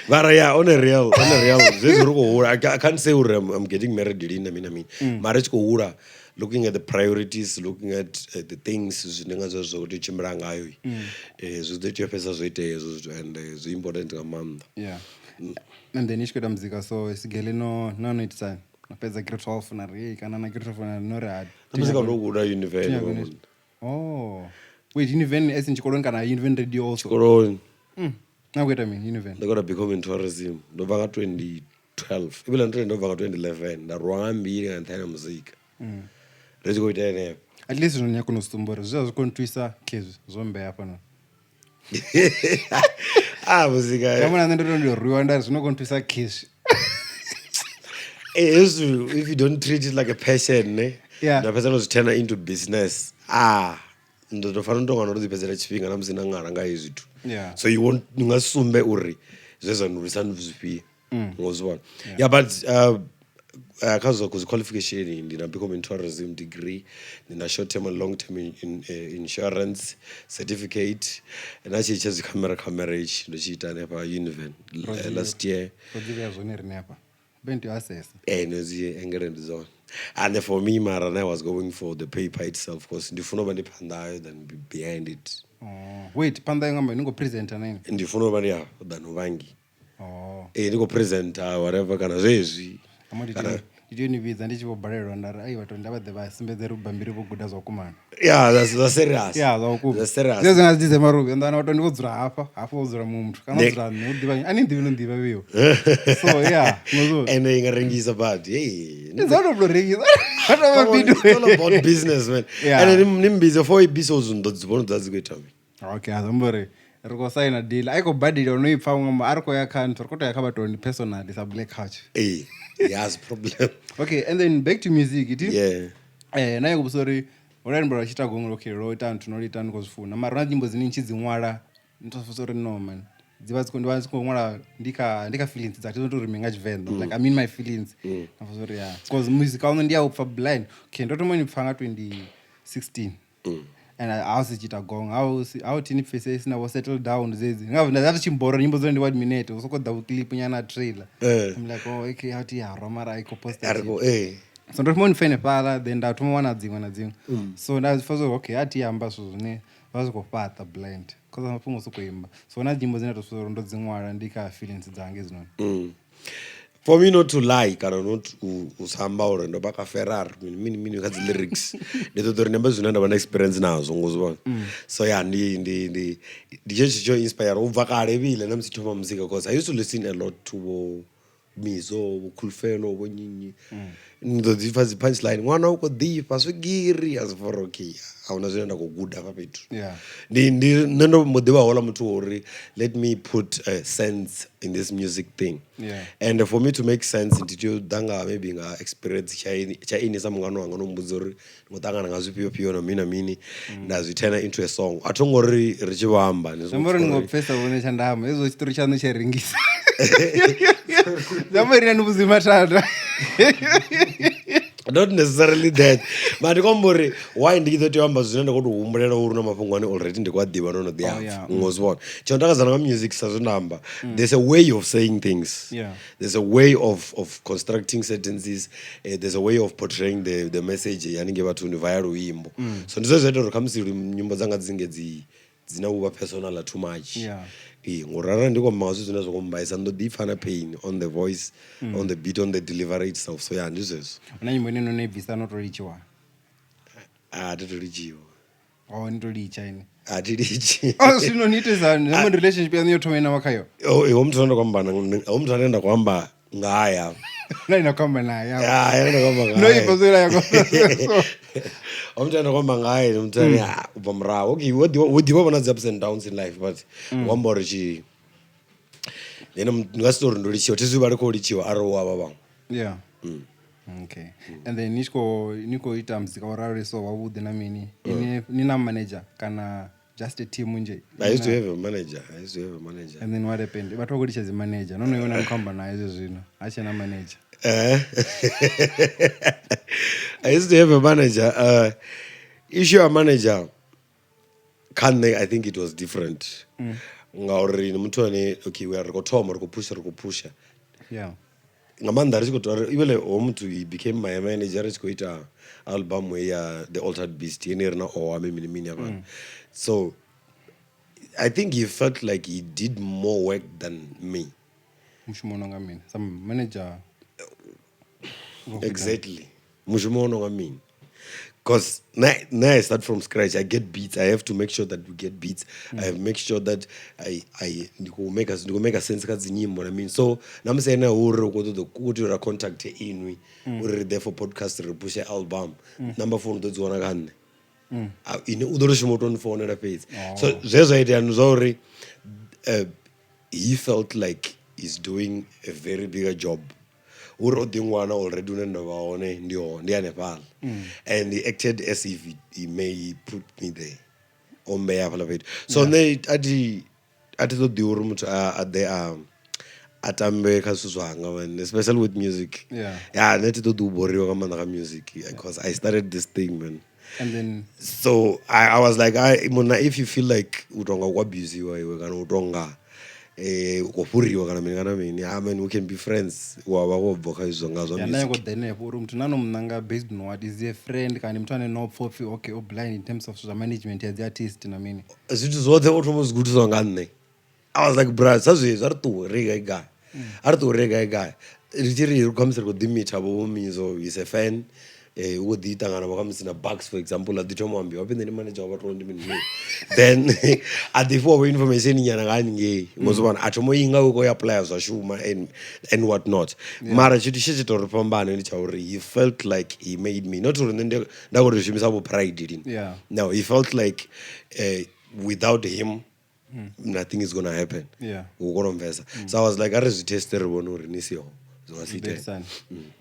But yeah, on a real, zwezwi ri khou hula. I can't say uri I'm getting married lini na mini na mini. Mara tshi khou hula, looking at the priorities, looking at the things zwine nga zwa zwo tea u tshimbila ngayo. Zwi ḓo tea u fhedza zwo itea hezwo zwithu and zwi important nga maanḓa. Yeah. And then ni tshi khou ita muzika so sigele no no no itisa. Na fhedza grade 12 na ri kana na grade 12 na no ri ha. Na muzika ndo guda university. Oh. Wait, Univen as in tshikoloni kana Univen radio also? Tshikoloni. Na ku ita mini Univen? Ndo kona BCom in tourism. Ndo bva nga 2012. Ibile ndo bva nga 2011. Nda rwa nga mbili nga nṱhani ha muzika. Ri tshi khou ita henefho. At least zwino ni a kona u sumba uri zwi a zwi koni thusa khezwi zwo mbea hafhanoni. Ah, muzika. Ndamona nṋe ndo to ndo rwiwa nda ri zwino koni thusa khezwi. Hezwi if you don't treat it like a passion, ne? Yeah. Nda fhedza ndo zwi turn into business. Ah, ndo to fanela u tonga ndo ḓi fhedzela tshifhinga na musi na ṅala nga hezwi zwithu. Yeah. So you won't, ni nga sumbe uri zwe zwa ni lwisa ndi zwifhio. Ngo zwi vhona. Yeah, but kha zwa qualification ndi na BCom in tourism degree, ndi na short term and long term in insurance certificate, na tshi tsha dzi camera itshi ndo tshi ita hanefha Univen last year. Ro ḓi vhea zwone rine hafha. Vhe ndi assess. No dzi engele ndi dzone. And for me mara I was going for the paper itself because ndi funa u vha ndi phanḓa hayo than be behind it. Oh, wait, phanḓa ya ngamba ni khou presenter na ini? Ndi funa u vha ndi afho than u vhangi. Oh. Ndi khou presenter whatever kana zwezwi. Amo ndi tea ni vhidza ndi tshi vho balelwa nda ri ai vhathu nda vha ḓe vha sumbedze uri bambiri vho guda zwa vhukuma. Yeah, that's serious. Yeah, zwa vhukuma. That's serious. Zwezwi nga dzi maruvhi nda wana vhathu ndi vho dzula hafha, hafha ho dzula muṅwe muthu kana dzula nṋe u ḓivha ani nḓivhi no nḓivha vheiwa. So yeah, ngozwo. And i nga rengisa but hey. Ndi zwa to rengisa. Vhathu vha Come on, mabindu. it's all about business, man. Yeah. And then ni mbidzo for episodes ndo dzi vhona dza dzi khou ita mini. Okay, a zwi uri ri khou saina deal. A i khou badela no i pfa ṅwe a ri khou ya kha nthu, ri khou to ya kha vhathu personally sa Black Couch. Eh, yes, problem. Okay, and then back to music, iti. Yeah. Na yo sorry, ora ndi bora tshita gongolo okay, ro ita nthu no ita ndi khou zwi funa. Mara na nyimbo dzine ntshi dzi ṅwala, ndi to sorry no man. Dzi vha dzi khou ndi vha dzi khou ṅwala ndi kha feelings dza thi to ri nga Tshivenḓa. Like I'm in my feelings. Na sorry yeah. Because music a ndi ya u pfa blind. Okay, ndo thoma ni pfa nga 2016. And I was tshita gong. How tini pfese sina wo settle down zedzi. Nga nda tshi mbora nyimbo dzo ndi 1 minute, u soko ḓa clip nyana trailer. I'm like oh okay, how ti ya roma ra iko post. Ariko eh. So ndo thoma ni fene fhala then nda thoma wana dziṅwe na dziṅwe. So nda pfa zwo okay, a ti amba zwithu zwine vha zwi khou fhaṱa blind. Cause mafhungo soko imba. So na nyimbo dzine to so ndo dzi ṅwala ndi kha feelings dzange hedzinoni. For me not to lie, kana not u samba uri ndo baka Ferrari mini mini kha dzi lyrics. Ndi ṱoḓa uri ndi zwine nda vha na experience nazwo ngo zwi vhona. So yeah, ndi tshetsho tsho inspire u bva kale vhile na musi thoma muzika because I used to listen a lot to vho Mizo, vho Khulufelo, vho Nyinyi. Ndi ḓo dzi pfa dzi punchline, ṅwana u khou ḓifha swigiri as for okay. A huna zwine nda khou guda hafha fhethu. Yeah. Ndi nṋe ndo mbo ḓi vha hola muthu wa uri let me put sense in this music thing. Yeah. And for me to make sense ndi tea u ḓa nga maybe nga experience tsha ini sa mungana wanga no mmbudza uri ndi khou ṱangana nga zwifhio fhio na mini na mini nda zwi turn into a song. A tho ngo ri ri tshi vho amba, ndi Zwi amba uri ni ngo pfesa vhone tsha ndama, hezwo tshiṱori tshaṋu tsha rengisa. Zwi amba uri ni vhudzima mathada. Not necessarily that, but ndi khou amba uri why ndi tshi ḓo tea u amba zwine nda khou tou humbulela uri na mafhungo ane already ndi khou a ḓivha ndo no ḓi Oh, apfa. yeah. Ngo zwi vhona tsho takadza nga music sa zwe nda amba, there's a way of saying things, there's a way of constructing sentences, there's a way of portraying the message haningei vhathuni via luimbo. So ndi zwe zwa ita uri khamusi nyimbo dzanga dzi nge dzi dzina u vha personal too much. Ee, ngori arali ndi khou amba nga zwithu zwine zwa khou mbaisa, ndi ḓo ḓi pfa na pain on the voice, on the beat, on the delivery itself. So ya, ndi zwezwo. Hu na nyimbo ine no no i bvisa no to litshiwa? A thi to litshiwa. Oh, ni to litsha ini? A thi litshi. Oh, zwino ni itesani zwi amba relationship yaṋu yo thoma ine na vha khayo? Oh, ho muthu ane nda khou amba ho muthu ane nda khou amba ngaye hafha. Na ina khou amba naye hafha. Ya, ane nda khou amba No ngaye. ibva zwela ya so Ho muthu ane nda khou amba ngaye ndi muthu ane, ah, u bva murahu, okay, wo ḓivha vhona dzi ups and downs in life, but u amba uri tshi ene ndi nga si tou uri ndo litshiwa, thi zwi vhali khou litshiwa arali wo avha vhaṅwe. Yeah. Okay, and then ni tshi khou ni khou ita muzika wo rali so wavhuḓi na mini, ini ni na manager kana just a team nje? I used to have a manager. I used to have a manager. And then what happened? Vhathu vha khou litsha dzi manager, no no iwe na ni khou amba naye zwezwino a tshe na manager. I used to have a manager. Issue ya manager kha nṋe, I think it was different. Ngauri ndi muthu ane, okay, we are ri khou thoma, ri khou pusha, ri khou pusha. Nga maanḓa ri tshi khou tou even ho muthu, he became my manager ri tshi khou ita album ya The Altered Beast ine ri na Owami mini mini hafhaḽa. So I think he felt like he did more work than me. Mushumo no nga mini sa manager? Exactly. Mushumo wo no nga mini? Because now I start from scratch. I get beats. I have to make sure that we get beats. I have make sure that I ndi khou make ndi khou make sense kha dzi nyimbo na mini. So na musi ene hu uri u khou ṱoḓa ku tea uri a contact inwi uri ri ḓe for podcast, ri pushe album. Number phone u ḓo dzi wana kha nṋe. Ah, ine u ḓo to shuma u to nfounela fhedzi. So zwe zwa itea ndi zwa uri he felt like he's doing a very bigger job, uri o ḓi ṅwana already une ndo vha hone ndi hone ndi hanefhaḽa, and he acted as if he may put me there, o mbea hafhaḽa fhethu. So nṋe a thi ṱoḓi uri muthu a ḓe a tambe kha zwithu zwanga, man, especially with music. Yeah, nṋe thi ṱoḓi u boriwa nga maanḓa kha music because I started this thing, man. And then So I was like, I muna, if you feel like u tonga u abusiwa iwe kana u tonga u khou fhuriwa kana mini, I mean, we can be friends, wa vha wo bva kha izwo nga zwa Ya, nda music. nyanga u ḓa henefho uri muthu na no mu nanga based on what? Is he a friend kana ndi muthu ane no pfa upfhi okay, o blind in terms of zwa management ya dzi artist na mini? Zwithu zwoṱhe o thoma u zwi gudiswa nga nṋe. I was like, bra, sa zwezwi a ri ṱuwe ri gai gai, a ri ṱuwe ri gai gai, ri tshi ri khamusi ri khou ḓi meet vho Mizo, is a fan, u khou ḓi ṱangana vho khamusi na Bucks, for example, a ḓi thoma u ambiwa pfi nṋe ndi manager wa vhathu ndi mini mini, then a ḓi fhiwa vho information nyana nga haningei ngo zwi vhona, a thoma u inga u khou ya apply zwa shuma and what not. Mara tshithu tshe tshi ita uri fhambane ndi tsha uri he felt like he made me, not uri nṋe nda khou ri shumisa vho pride lini. No, he felt like without him nothing is gonna happen. U kona u mvesa. So I was like, a ri zwi teste ri vhone uri ni siho zwi nga si itee. Betisani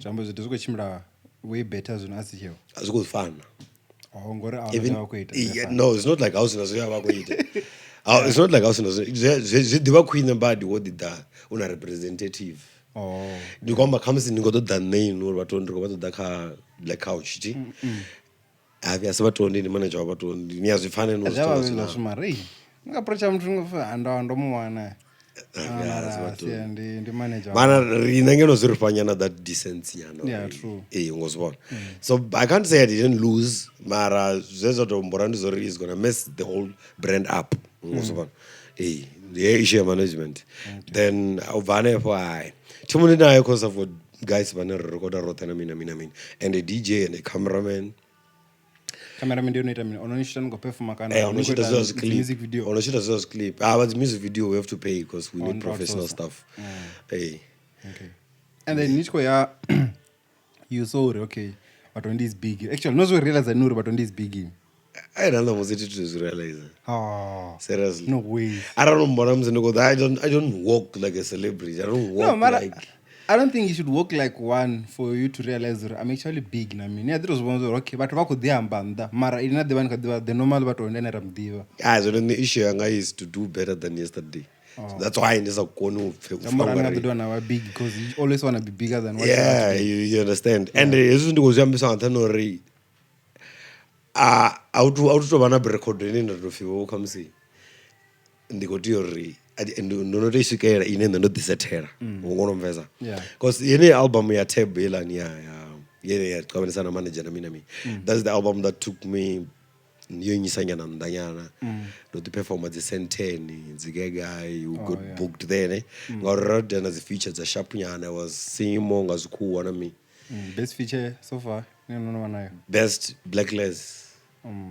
zwi amba zwithu zwi khou tshimbila way better zwino a si tsheo? A zwi khou fana. Oh, ngori a Even vha khou ita. Yeah, no, it's not like a hu sina zwe vha khou ita. Ah, it's not like a hu sina zwi ḓivha khwine badi wo ḓi ḓa u na representative. Oh. Ndi khou amba khamusi ndi khou ṱoḓa nṋe inwi uri vhathu ndi khou vha ṱoḓa kha Black Couch ti havi asi vhatondi, ndi manager wa vhatondi, ni a zwi pfana Zwi a vha zwa shuma ri nga approacha muthu nga pfi ndo mu wana. Ndi manager. Mara riṋe ngeno zwi ri fha nyana that decency nyana. Yeah, true. Ee, ngo zwi vhona. So I can't say I didn't lose, mara zwe zwa tou mbora ndi zwori is gonna mess the whole brand up, ngo zwi vhona. Ee, ndi heyo issue ya management. Then u bva hanefho, hai, thimu ndi nayo cause of what guys vhane ri recorda roṱhe na mini na mini na mini, and a DJ and a cameraman. Cameraman ndi yo no ita mini? Ono ni shuta ni khou performa kana Eh, ono ni khou shoota ita zwa dzi clip. music video? Ono shoota zwa clip. Ah, but music video we have to pay because we Oh, need not professional outsource. stuff. Hey. Okay, and then ni tshi khou ya, you saw uri okay, Vhatondi is big. Actually no zwi realize ni uri Vhatondi is big? I don't know musi thi to zwi realize. Oh. Seriously. No way. Arali mbona musi ndi khou I don't walk like a celebrity. I don't walk No, mara like I don't think you should walk like one for you to realize uri I'm actually big na mini. A ḓi to zwi vhona uri okay, vhathu vha khou ḓi amba nnḓa, mara ini na ḓivha ni kha ḓivha the normal Vhatondi ane ra mu ḓivha. Ah, so then the issue yanga is to do better than yesterday. So that's why ndi sa koni u pfe u pfa Mara ungari- nga ḓo dovha na vha big because you always want to be bigger than what you are yeah today. you understand. And hezwi ndi khou zwi ambisa nga nṱhani ha uri a u tu tou vha na record ine nda tou pfhi vho khamusi ndi khou tea uri ndo no tou i swikelela ine nṋe ndo ḓisethela hu ngono mvesa. Yeah. Because yeneyi album ya tab heiḽani ya yene ya qavhanisa na manager na mini na mini, that's the album that took me, yo nyisa nyana nnḓa nyana, ndo ḓi performa dzi Senteni dzi gaigai, we got booked there ne, ngauri ra ita na dzi feature dza sharp nyana. I was singing more nga zwikhuwa na mini. Best feature so far ni no no vha nayo? Best Blackless.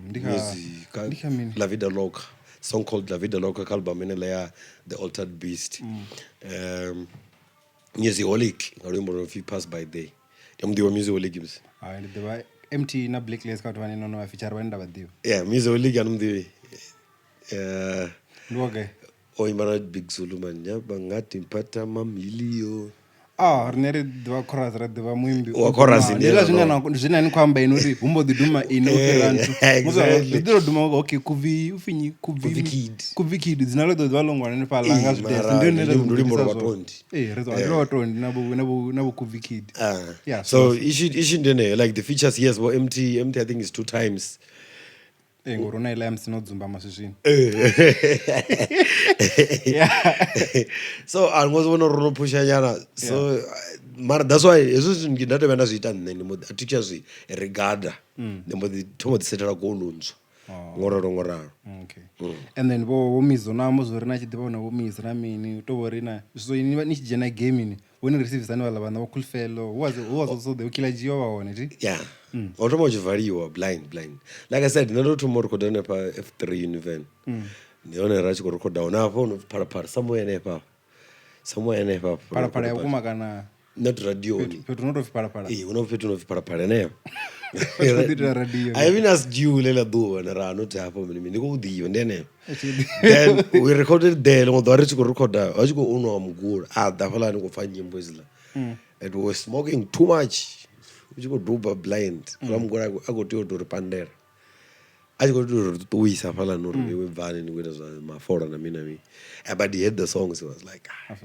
Ndi kha Music ndi kha mini? La Vida Loca, song called La Vida Loca, kha album ine ya The Altered Beast. Musicaholic nga luimbo lwo pfi Pass By Day. Ndi muḓivha Musicaholic musi? Hai, ndi ḓivha MT na Blacklist kha vhathu vhane no no vha feature vhane nda vha ḓivha. Yeah, Musicaholic ani muḓivhi? Ndi wa gai? O imba na Big Zulu man, yaba ngathi mpata mamilio. Ah, rine ri ḓivha chorus, ra ḓivha muimbi. Wa chorus Ndi ndi hezwiḽa ene zwine no. zwine ni khou amba ini uri hu mbo ḓi duma ini u fhira nthu. Musi Exactly. ri ḓo duma okay, Kuvi upfi nnyi? Kuvi Kuvi Kid. Kuvi Kid dzina ḽo ḓo ḓivha ḽo ṅwalwa hanefhaḽa nga Ee, zwidese. mara Ndi hone ndi ra ndi luimbo lwa gudisa zwone. vhatondi. Ee, ri ḓo lwa vhatondi na vho na vho Kuvi Kid. Yeah, So issue ndi yeneyo, like the features, yes, vho MT, MT I think is 2 times. Ee, ngori hu na iḽa ya musi no dzumba maswiswini. So a ngo zwi vhona uri ro no phusha nyana, so mara that's why hezwi zwithu ndi nda tovhuya nda zwi ita nṋe, ndi mbo ḓi a thi tsha zwi regada, ndi mbo ḓi thoma u ḓi sethela goal ntswa ngoralo ngoralo. Okay. And then vho vho Mizo na amba zwori na tshi ḓivha na vho Mizo na mini u to vhori na so ini ni tshi dzhena gaming vho ni receive sani vhaḽa vhana vho Khulufhelo, who was also the Killer G vha hone ti? Yeah, o thoma u tshi valiwa blind blind, like I said, nṋe ndo thoma u rekhoda hanefha F3 Univen, ndi hone ra tshi khou rekhoda hone hafho no Phalaphala somewhere hanefha, somewhere hanefha. Phalaphala ya vhukuma kana Not radioni? Fhethu no to pfi Phalaphala. Ee, hu na fhethu no pfi Phalaphala henefho. Vha tshi khou ḓi itela radio. I even asked you ḽeḽa ḓuvha nda ra not hafho mini mini, ndi khou ḓivha ndi henefho. Then we recorded there, ḽiṅwe ḓuvha ri tshi khou rekhoda ha tshi khou unwa mugula a ḓa hafhaḽa ni khou pfa nyimbo hedziḽa, and we were smoking too much, u tshi khou duba blind, mm. Mugula a khou tea u tou ri pandela, a tshi khou tea u ri ṱuwisa hafhaḽani uri iwe bvani ni khou ita zwa mafola na mini na mini. But he heard the songs, he was like, ah.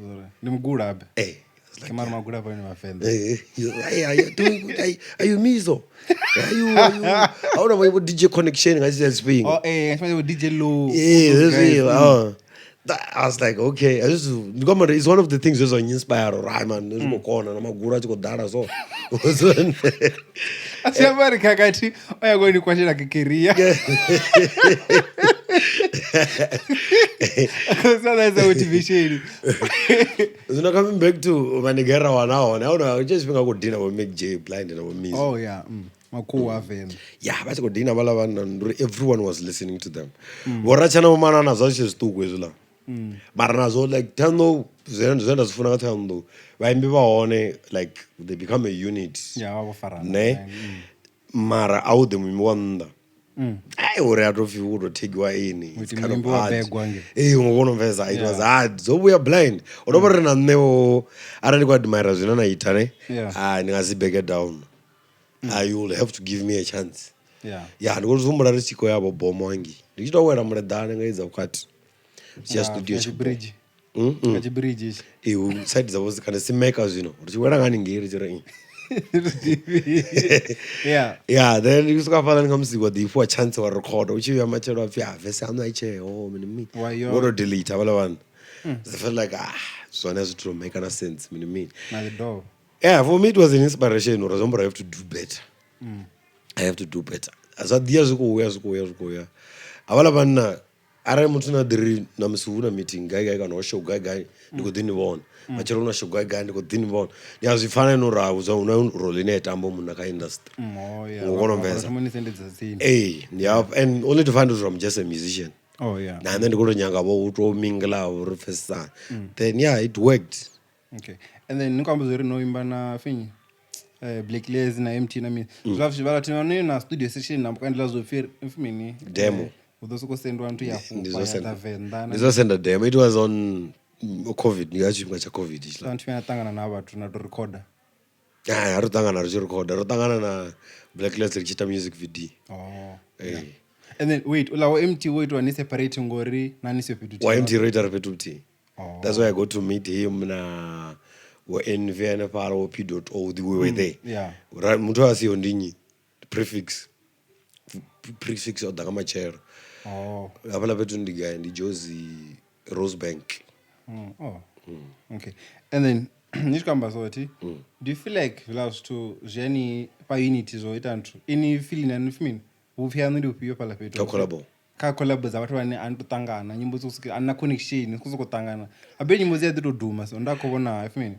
Ndi mugula abe. Eh, I was like, Ke mara magula hafha ni Vhavenḓa. Hey, are you doing good? Are you Mizo? Are you? I don't know what DJ connection nga tshifhinga tshifhinga. Oh eh, nga DJ Low. Yeah, those this guys. is, oh. I was like, okay, I just ndi khou amba uri it's one of the things zwe zwa inspire uri hai man, zwi khou kona na magulu a tshi khou ḓala so. A si amba ri khakhathi o ya koni kwashela kekeria. So that's a motivation. Zwino coming back to manigera wana hone, a una tshe tshifhinga khou dina vho Mac J blind na vho Mizo. Oh yeah. Makuwa Venḓa. Yeah, vha tshi khou dina vhaḽa vhanna, ndi uri everyone was listening to them. Vho Ratshana vho Manana zwa zwi tshe zwiṱuku hezwiḽa. Mara nazwo like Thohoyandou zwe nda zwi funa nga Thohoyandou, vhaimbi vha hone like they become a unit. Yeah, vha vho farana. Ne? Mara a u ḓe muimbi wa nnḓa. Ai uri a to pfi u to tagiwa ini. It's Uti kind of muimbi wa hard. begwa nge. Ee, u kona u pfesesa, it was hard. Dzo vhuya blind. O dovha uri na nṋe vho arali ndi khou admire zwine na ita ne. Yeah. Ah, ndi nga si back it down. Ah, you will have to give me a chance. Yeah. Ya, ndi khou zwi humbula ri tshi khou ya vho bomo hangei. Ndi tshi to wela muleḓane nga idza vhukati. Ri tshi ya studio Nga tsha tshibridge. Mm, mm. Nga tshibridge itshi. Ee, side dzavho kana simeka zwino. Ri tshi wela nga haningei ri tshi ri. Yeah. Yeah, then u swika hafhaḽani kha musi wa ḓi fhiwa chance wa rekhoda u tshi vhuya matshelo a pfhi ah verse yaṋu a i tsheho mini mini. Wa yo. Vho to delete havhaḽa vhana. I felt like ah zwone a zwi to make na sense mini mini. Na ḓi dovha. Yeah, for me it was an inspiration uri zwi amba uri I have to do better. I have to do better. Zwa ḓiya zwi khou ya zwi khou ya zwi khou ya. Havhaḽa vhanna arali muthu na ḓi ri na musi hu na meeting gai gai kana ho show gai gai ndi khou ḓi ni vhona, matshelo hu na show gai gai ndi khou ḓi ni vhona, ndi a zwi pfa na ene uri ha zwa hu na role ine ya tamba munna kha industry. Oh yeah. U kona u pfesesa. Thoma ni sendedza tsini. Ee, ndi hafho, and only to find out I'm just a musician. Oh yeah. Na nṋe ndi khou tou nyanga vho u tou mingla uri pfesesana, then yeah it worked. Okay. And then ni khou amba zwori no imba na finyi? Black Lays na MT na mini. Zwa zwi vhala thina ni na studio session na mukandela zwo pfi mini? Demo. U ḓo soko sendwa nthu ya Ndi fhufha zwo ya senda ḓa Venḓa na ndi zwo senda demo, it was on COVID, ndi nga tshifhinga tsha COVID hetshiḽa. nthu ya ṱangana na vhathu na to recorder. Ah, ro ṱangana ri tshi recorda, ro ṱangana na Black Lads ri tshi ita music video. Oh. Ee. And then wait, ula wa MT wo itwa ni separate ngori na ni sio fhethu Wa MT ro ita ri fhethu huthihi. Oh. That's why I got to meet him na vho Envy hanefhaḽa, vho P dot O, we were there. Yeah. Muthu a siho ndi nnyi? Prefix. Prefix o ḓa nga matshelo. Oh. Hafhaḽa fhethu ndi gai? Ndi Jozi Rosebank. Oh. Okay. And then ni tshi khou amba so thi, do you feel like hezwiḽa zwithu zwi a ni fha unity zwo ita nthu ini feeling ya ni pfi mini, vhupfi haṋu ndi vhufhio fhaḽa fhethu? Kha collabo? Kha collabo dza vhathu vhane a ni to ṱangana, nyimbo dzi a na connection, ni khou sokou ṱangana habe nyimbo dzi a ḓi to duma. So nda khou vhona pfi mini,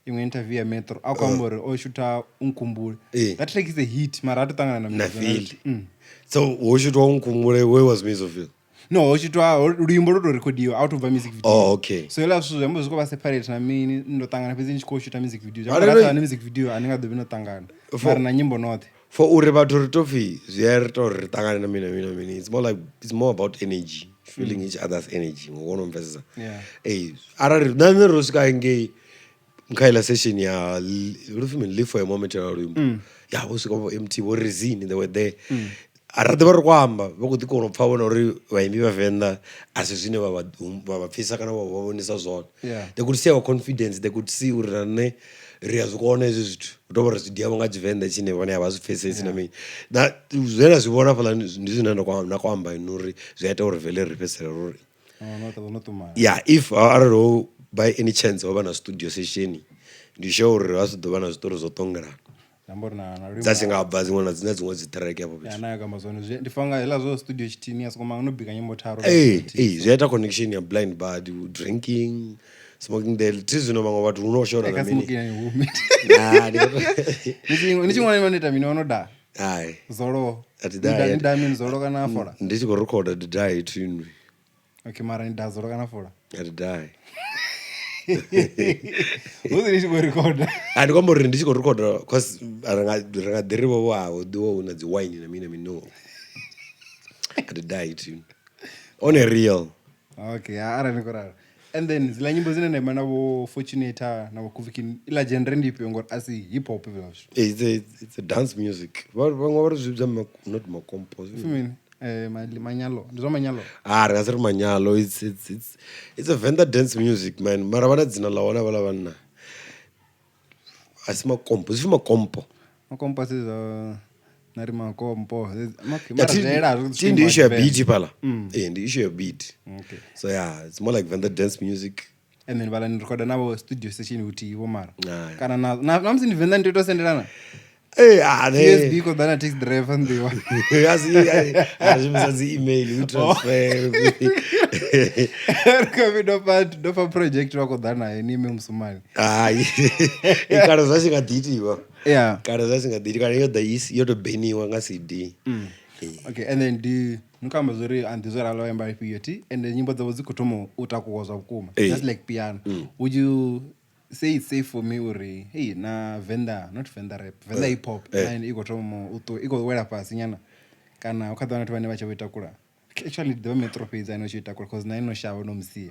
iṅwe interview ya Metro, a khou amba uri o shutha Unkhumbule. That track is a hit, mara a to ṱangana na Na Mizo. Feel. So wo shutwa Unkhumbule, where was Mizo Phil? No, ho shutwa luimbo lwo to rekhodiwa out of music video. Oh, okay. So hezwiḽa zwithu zwi amba zwi khou vha separate na mini, ndo ṱangana fhedzi ni tshi khou shutha music video. Arali- Zwi amba music video a ni nga ḓo vhi no ṱangana, mara na nyimbo noṱhe. For uri vhathu ri to pfi zwi a ri ita uri ri ṱangane na mini na mini na mini. It's more like, it's more about energy, feeling each other's energy. Ngo kona u pfesesa. Yeah. Ee, arali na nṋe ro swika ngei kha iḽa session ya lu pfi mini, Live for a Moment ya luimbo. Ya vho swika vho MT, vho Rezine, they were there. A ra ḓivha ri khou amba, vha khou ḓi kona u pfa vhona uri vhaimbi vha Venḓa a si zwine vha vha pfisa kana vha vha vhonisa zwone. Yeah. They could see our confidence, they could see uri na nṋe ri a zwi kona hezwi zwithu. Hu tou vha uri zwi dia nga Tshivenḓa tshine vhone a vha zwi pfesesi na mini. Na zwine nda zwi vhona hafhaḽa ndi zwine nda khou amba ini uri zwi a ita uri vele ri fhedzisele uri Oh, no no ṱumana. Yeah, if arali ho by any chance ho vha na studio session, ndi sure uri ha si ḓo vha na zwiṱori zwo ṱongelana. Zwi amba uri na luimbo Dza tshi nga bva dziṅwe na dzine dziṅwe dzi track afho ya fhethu. nayo kamba zwone zwi ndi fanga hezwiḽa zwo studio tshithihi ni a soko manga no bika nyimbo tharu. Ee, ee, zwi a ita connection ya blind bud, drinking, smoking there. Thi zwino vhaṅwe vhathu hu no shona Kha na mini. smoking ni humi. Nah, Ni tshi ṅwana ni ita mini ono da? Hai. Zolo. A thi Ni dahi, ni da mini, zolo kana fola? Ndi tshi khou recorda ndi dahi thinwi. Okay, mara ni da zolo kana fola? A thi dahi. Hu si ni tshi khou recorda. A ndi khou amba uri ndi tshi khou recorda cause ri nga ḓi ri vho vho ho ḓiwa hu na dzi wine na mini na mini, no. A thi dahi thinwi. On a real. Okay, ya arali ni khou ralo. And then dziḽa nyimbo dzine na imba na vho Fortunator na vho Kuvikin, iḽa genre ndi ifhio, ngori a si hip hop hezwiḽa zwithu? It's a dance music. Vhaṅwe vha ri zwi vhidza not makompo. Pfi mini? Manyalo. Ndi zwa manyalo? Ah, ri nga si ri manyalo. It's a Venda dance music, man. Mara vha na dzina ḽa hone havhaḽa vhanna. A si makompo, zwi pfi makompo. Makompo a si zwa na ri makompo. Yeah, Mara zwi ela thi ndi issue ya beat fhaḽa. Ee, ndi issue ya beat. Okay. So yeah, it's more like Venda dance music. And then vhala ni recorda navho studio session huthihi vho mara. Aye. Kana na musi ndi Venḓa ni tea u tou sendelana. Eh, ah, ne. USB khou ḓa na taxi driver nḓiwa. Asi a shumisa dzi email, we transfer. Ri khou vhi ndo fha project vha khou ḓa nayo ni ime musumani. Hai. Kale zwa tshi nga ḓi itiwa. Yeah. Kale zwa tshi nga ḓi itiwa, kale yo ḓa yo to beniwa nga CD. Ee. Okay, and then ndi ni khou amba zwori a ndi zwo ralo vha imba ifhio thi, and nyimbo dzavho dzi khou thoma u takuwa zwa vhukuma. Ee. Just like piano. Would you say it's safe for me uri hey na Venda, not Venda rap, Venda hip hop na i khou thoma u ṱuwa, i khou wela fhasi nyana, kana hu kha ḓi vha na vhathu vhane vha tsha vho i takula? Actually ndi ḓivha Metro fhedzi ane o tshi i takula, cause na ino shavha no musia.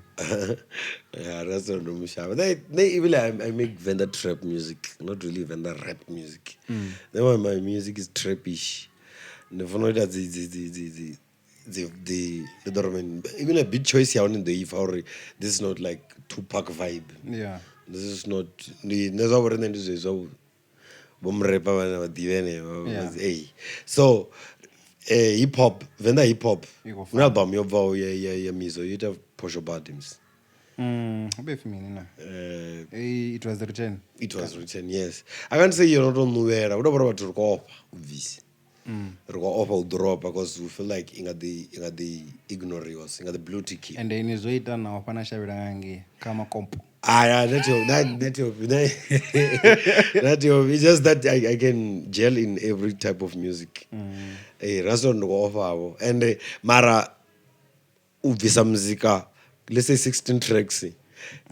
Yeah, that's not no mushaba. They even I make Venda trap music, not really Venda rap music. Then my music is trapish. Ndi funa u ita dzi dzi dzi dzi dzi dzi dzi ndi ḓo ri mini, even a beat choice ya hone ndi ḓo i pfa uri this is not like Tupac vibe. Yeah. This is not, ndi nṋe zwa vhoriṋe ndi zwezwi zwa vho murepa vhane vha ḓivha henevha. Yeah. Ee. So hip hop, Venda hip hop. I khou Huna album yo bvaho ya Mizo, yo ita Posho Badims. Hu be pfi mini na? Eh, It Was Written. It Was Written, yes. I can't say yo no to ṋuvhela, hu tou vha uri vhathu ri khou ofha u bvisa. Ri khou ofha u dropa because we feel like i nga ḓi ignoriwa, i nga ḓi blue tick. And ini zwo ita na ofha na shavhela nga ngei kha makompo. Ah, yeah, not your, it's just that I can gel in every type of music. Eh, that's not ndo ofha vho. And mara u bvisa muzika, let's say 16 tracks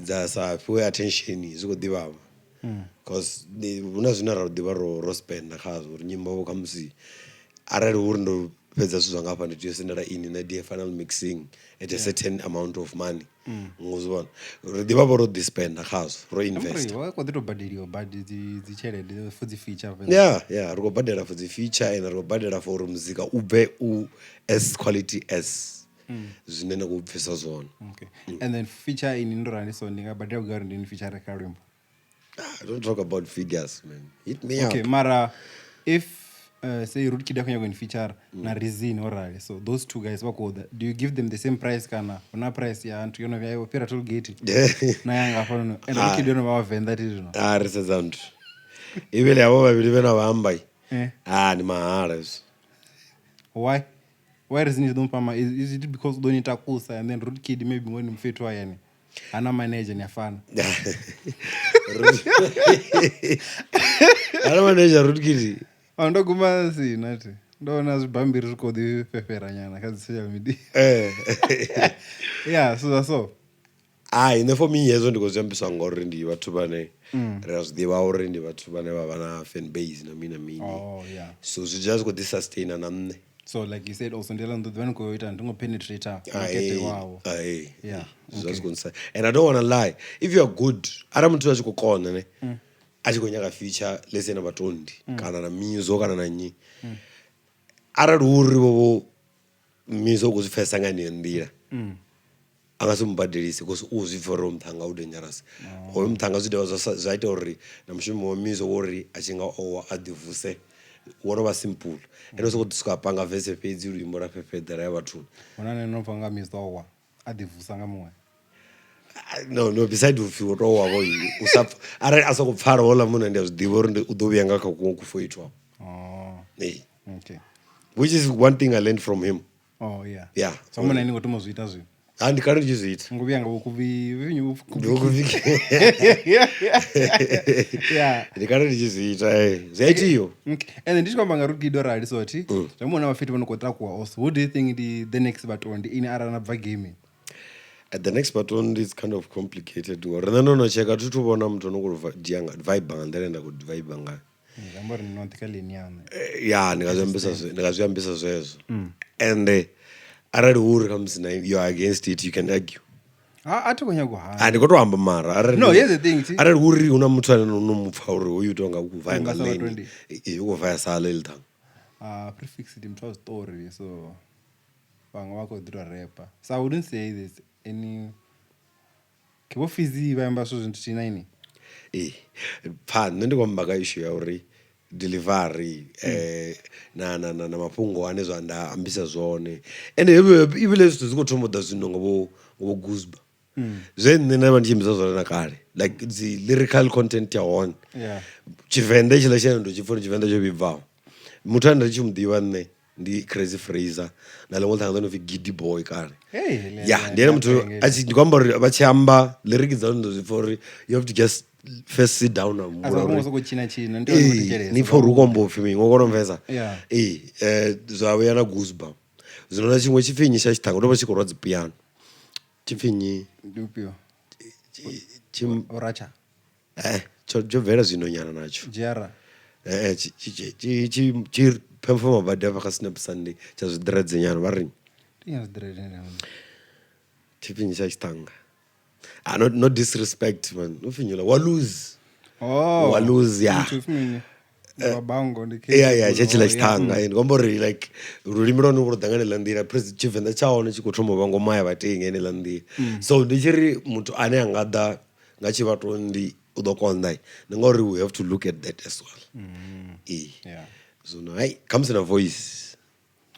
dza sa fhiwe attention, zwi khou ḓivhavha. Cause hu na zwine ra ḓivha ro spenda khazwo uri nyimbo vho khamusi arali hu uri ndo fhedza zwithu zwanga hafha ndi tea u sendela ini na dia final mixing at a certain amount of money. Ngo zwi vhona. Ri ḓivha vho ro ḓi spenda khazwo, ro invest. Uri vha khou ḓi tou badeliwa badi dzi tshelede for dzi feature fhedzi. Yeah, ri khou badela for dzi feature and ri khou badela for uri muzika u bve u as quality as. zwine nda khou pfisa zwone. Okay. And then feature ini ndo rali, so ndi nga badela vhugai uri ndi ni feature kha luimbo? Ah, don't talk about figures, man. Hit me Okay, up. Mara if say Rude Kid a khou nyaga u ni feature na Reason o rali, so those two guys vha khou ḓa, do you give them the same price kana hu na price ya nthu yo no vhuya yo fhira toll gate na ya nga hafhanoni? And Rude Kid yo no vha wa Venḓa thi zwino. A ri sedza nthu ivhile havho vhavhili vhe na vha amba. Eh. A ndi mahala hezwo. Why Reason is ḓo mufha? Is it because u ḓo ni takusa, and then Rude Kid maybe ngori ni mufhethu hayani hana manager ni a fana? Ana manager Rude Kid? Oh, ndo guma sina thi, ndo vhona zwibammbiri zwi khou ḓi fhefhera nyana kha dzi social media. Yeah, so that's all. Hai, nṋe for me hezwo ndi khou zwi ambiswa ngori ndi vhathu vhane ri a zwi ḓivha uri ndi vhathu vhane vha vha na fan base na mini na mini. Oh yeah. So zwi dzhia zwi khou ḓi sustaina na nṋe. So like you said also, ndi ḓo ḓivha ni khou ita ndi ngo penetrate market wavho. Aye. Yeah. Zwi khou nsa, and I don't wanna lie, if you are good, arali muthu a tshi khou kona ne, a tshi khou nyaga feature, let's say na vhatondi kana na Mizo kana na nnyi, arali hu uri vho Mizo u khou zwi pfesesa nga heneyo nḓila, a nga si mu badelise cause u zwi pfha uri hoyu muṱhannga u dangerous. Hoyu muṱhannga zwi dovha zwa ita uri na mushumo wa Mizo wo uri a tshi nga owa a ḓi vuse wo no vha simple, ende u sokou ḓi swika a panga verse fhedzi, luimbo lwa fhefheḓela ya vhathuni. Hu na no pfa nga Mizo wa a ḓi vusa nga muṅwe? Ah, no, beside upfi wo tou wa vho, u sa arali a soko pfala houḽa munna, ndi a zwi ḓivha uri u ḓo vhuya nga kha kuṅwe kufo itwa. Oh. Ee. Okay. Which is one thing I learned from him. Oh yeah. Yeah. So muna ni ngo thoma zwi ita zwino? Ha, ndi kale ndi tshi zwi ita. Ngo vhuya nga vhukuvi. Ndi vhukuvi. Yeah. Ndi kale ndi tshi zwi ita, eh. Zwi a itiwa. Okay. And then ndi tshi khou amba nga Rude Kid o rali, so thi zwa muona vhafhethi vho no khou takuwa also, who do you think ndi the next vhatondi ini arali na bva gaming? At the next button is kind of complicated ngori nṋe ndo no tsheka, thi thu vhona muthu ono khou dzhia nga vibe nga nḓila ine nda khou vibe ngayo. Zwi amba uri ni noṱhe kha lane yaṋu. Ya, ndi nga zwi ambisa ndi nga zwi ambisa zwezwo, and arali hu uri khamusi na you are against it, you can argue. Ha, a thi khou nyaga u hana. A ndi khou to amba mara arali No, here's the thing, thi. Arali hu uri hu na muthu ane no mu pfha uri hoyu tonga u khou vaya nga Unga sa lane vhatondi. u khou vaya sa ḽe ḽithanga. Uh, prefix ndi muthu wa zwiṱori, so vhaṅwe vha khou ḓi to repa, so I wouldn't say there's any ke vho Fizi vha amba zwithu zwinthihi na ini. Ee, pfa nṋe ndi khou amba nga issue ya uri delivery na mafhungo ane zwa nda ambisa zwone, ende evhiḽe zwithu zwi khou thoma u ḓa zwino nga vho Guzba, zwe nṋe nda vha ndi tshi ambisa zwone na kale, like dzi lyrical content ya hone. Tshivenḓa hetshiḽa tshine ndo tshi pfha uri Tshivenḓa tsho vhibvaho, muthu ane nda tshi mu ḓivha nṋe ndi Crazy Fraser na ḽiṅwe ṱhanga ḽo no pfi Giddy Boy kale. Hey, ya, ndi ene muthu a tshi ndi khou amba uri vha tshi amba lyric dza hone ndo zwi pfha uri you have to just first sit down na A humbula sa uri kona sokou tshina tshina ni tea u Ee, thetshelesa. ni pfha uri u khou amba upfhi mini, ngo kona u pfesa. Yeah. Ee, zwa vhuya na Guzba zwino na tshiṅwe tshipfi nnyi tsha tshiṱhanga ndo vha tshi khou rwa dzi piano, tshipfi nnyi? Ndi ufhio? Tshi Oracha. Tsho bvela zwino nyana natsho. Jiara. Tshi performa badi hafha kha Snap Sunday tsha zwiḓiredze nyana vha ri Ndi nya zwiḓirede. Tshipfi nnyi tsha tshiṱhanga? Ah, no disrespect, man, upfi nnyi wa lose. Oh. Wa lose, yeah. Muthu upfi mini? Wa bango ndi Yeah, tshetshila Oh, yeah. tshiṱhanga. Ndi khou amba uri like lulimi lwa hone lu ḓa nga heneiḽa nḓila, Tshivenḓa tsha hone tshi khou thoma u vha ngoma ya vhatei nga heneiḽa nḓila. So ndi tshi ri muthu ane a nga ḓa nga tshivhatondi u ḓo konḓa, ndi ngauri we have to look at that as well. Ee. Zwino hai, khamusi na voice.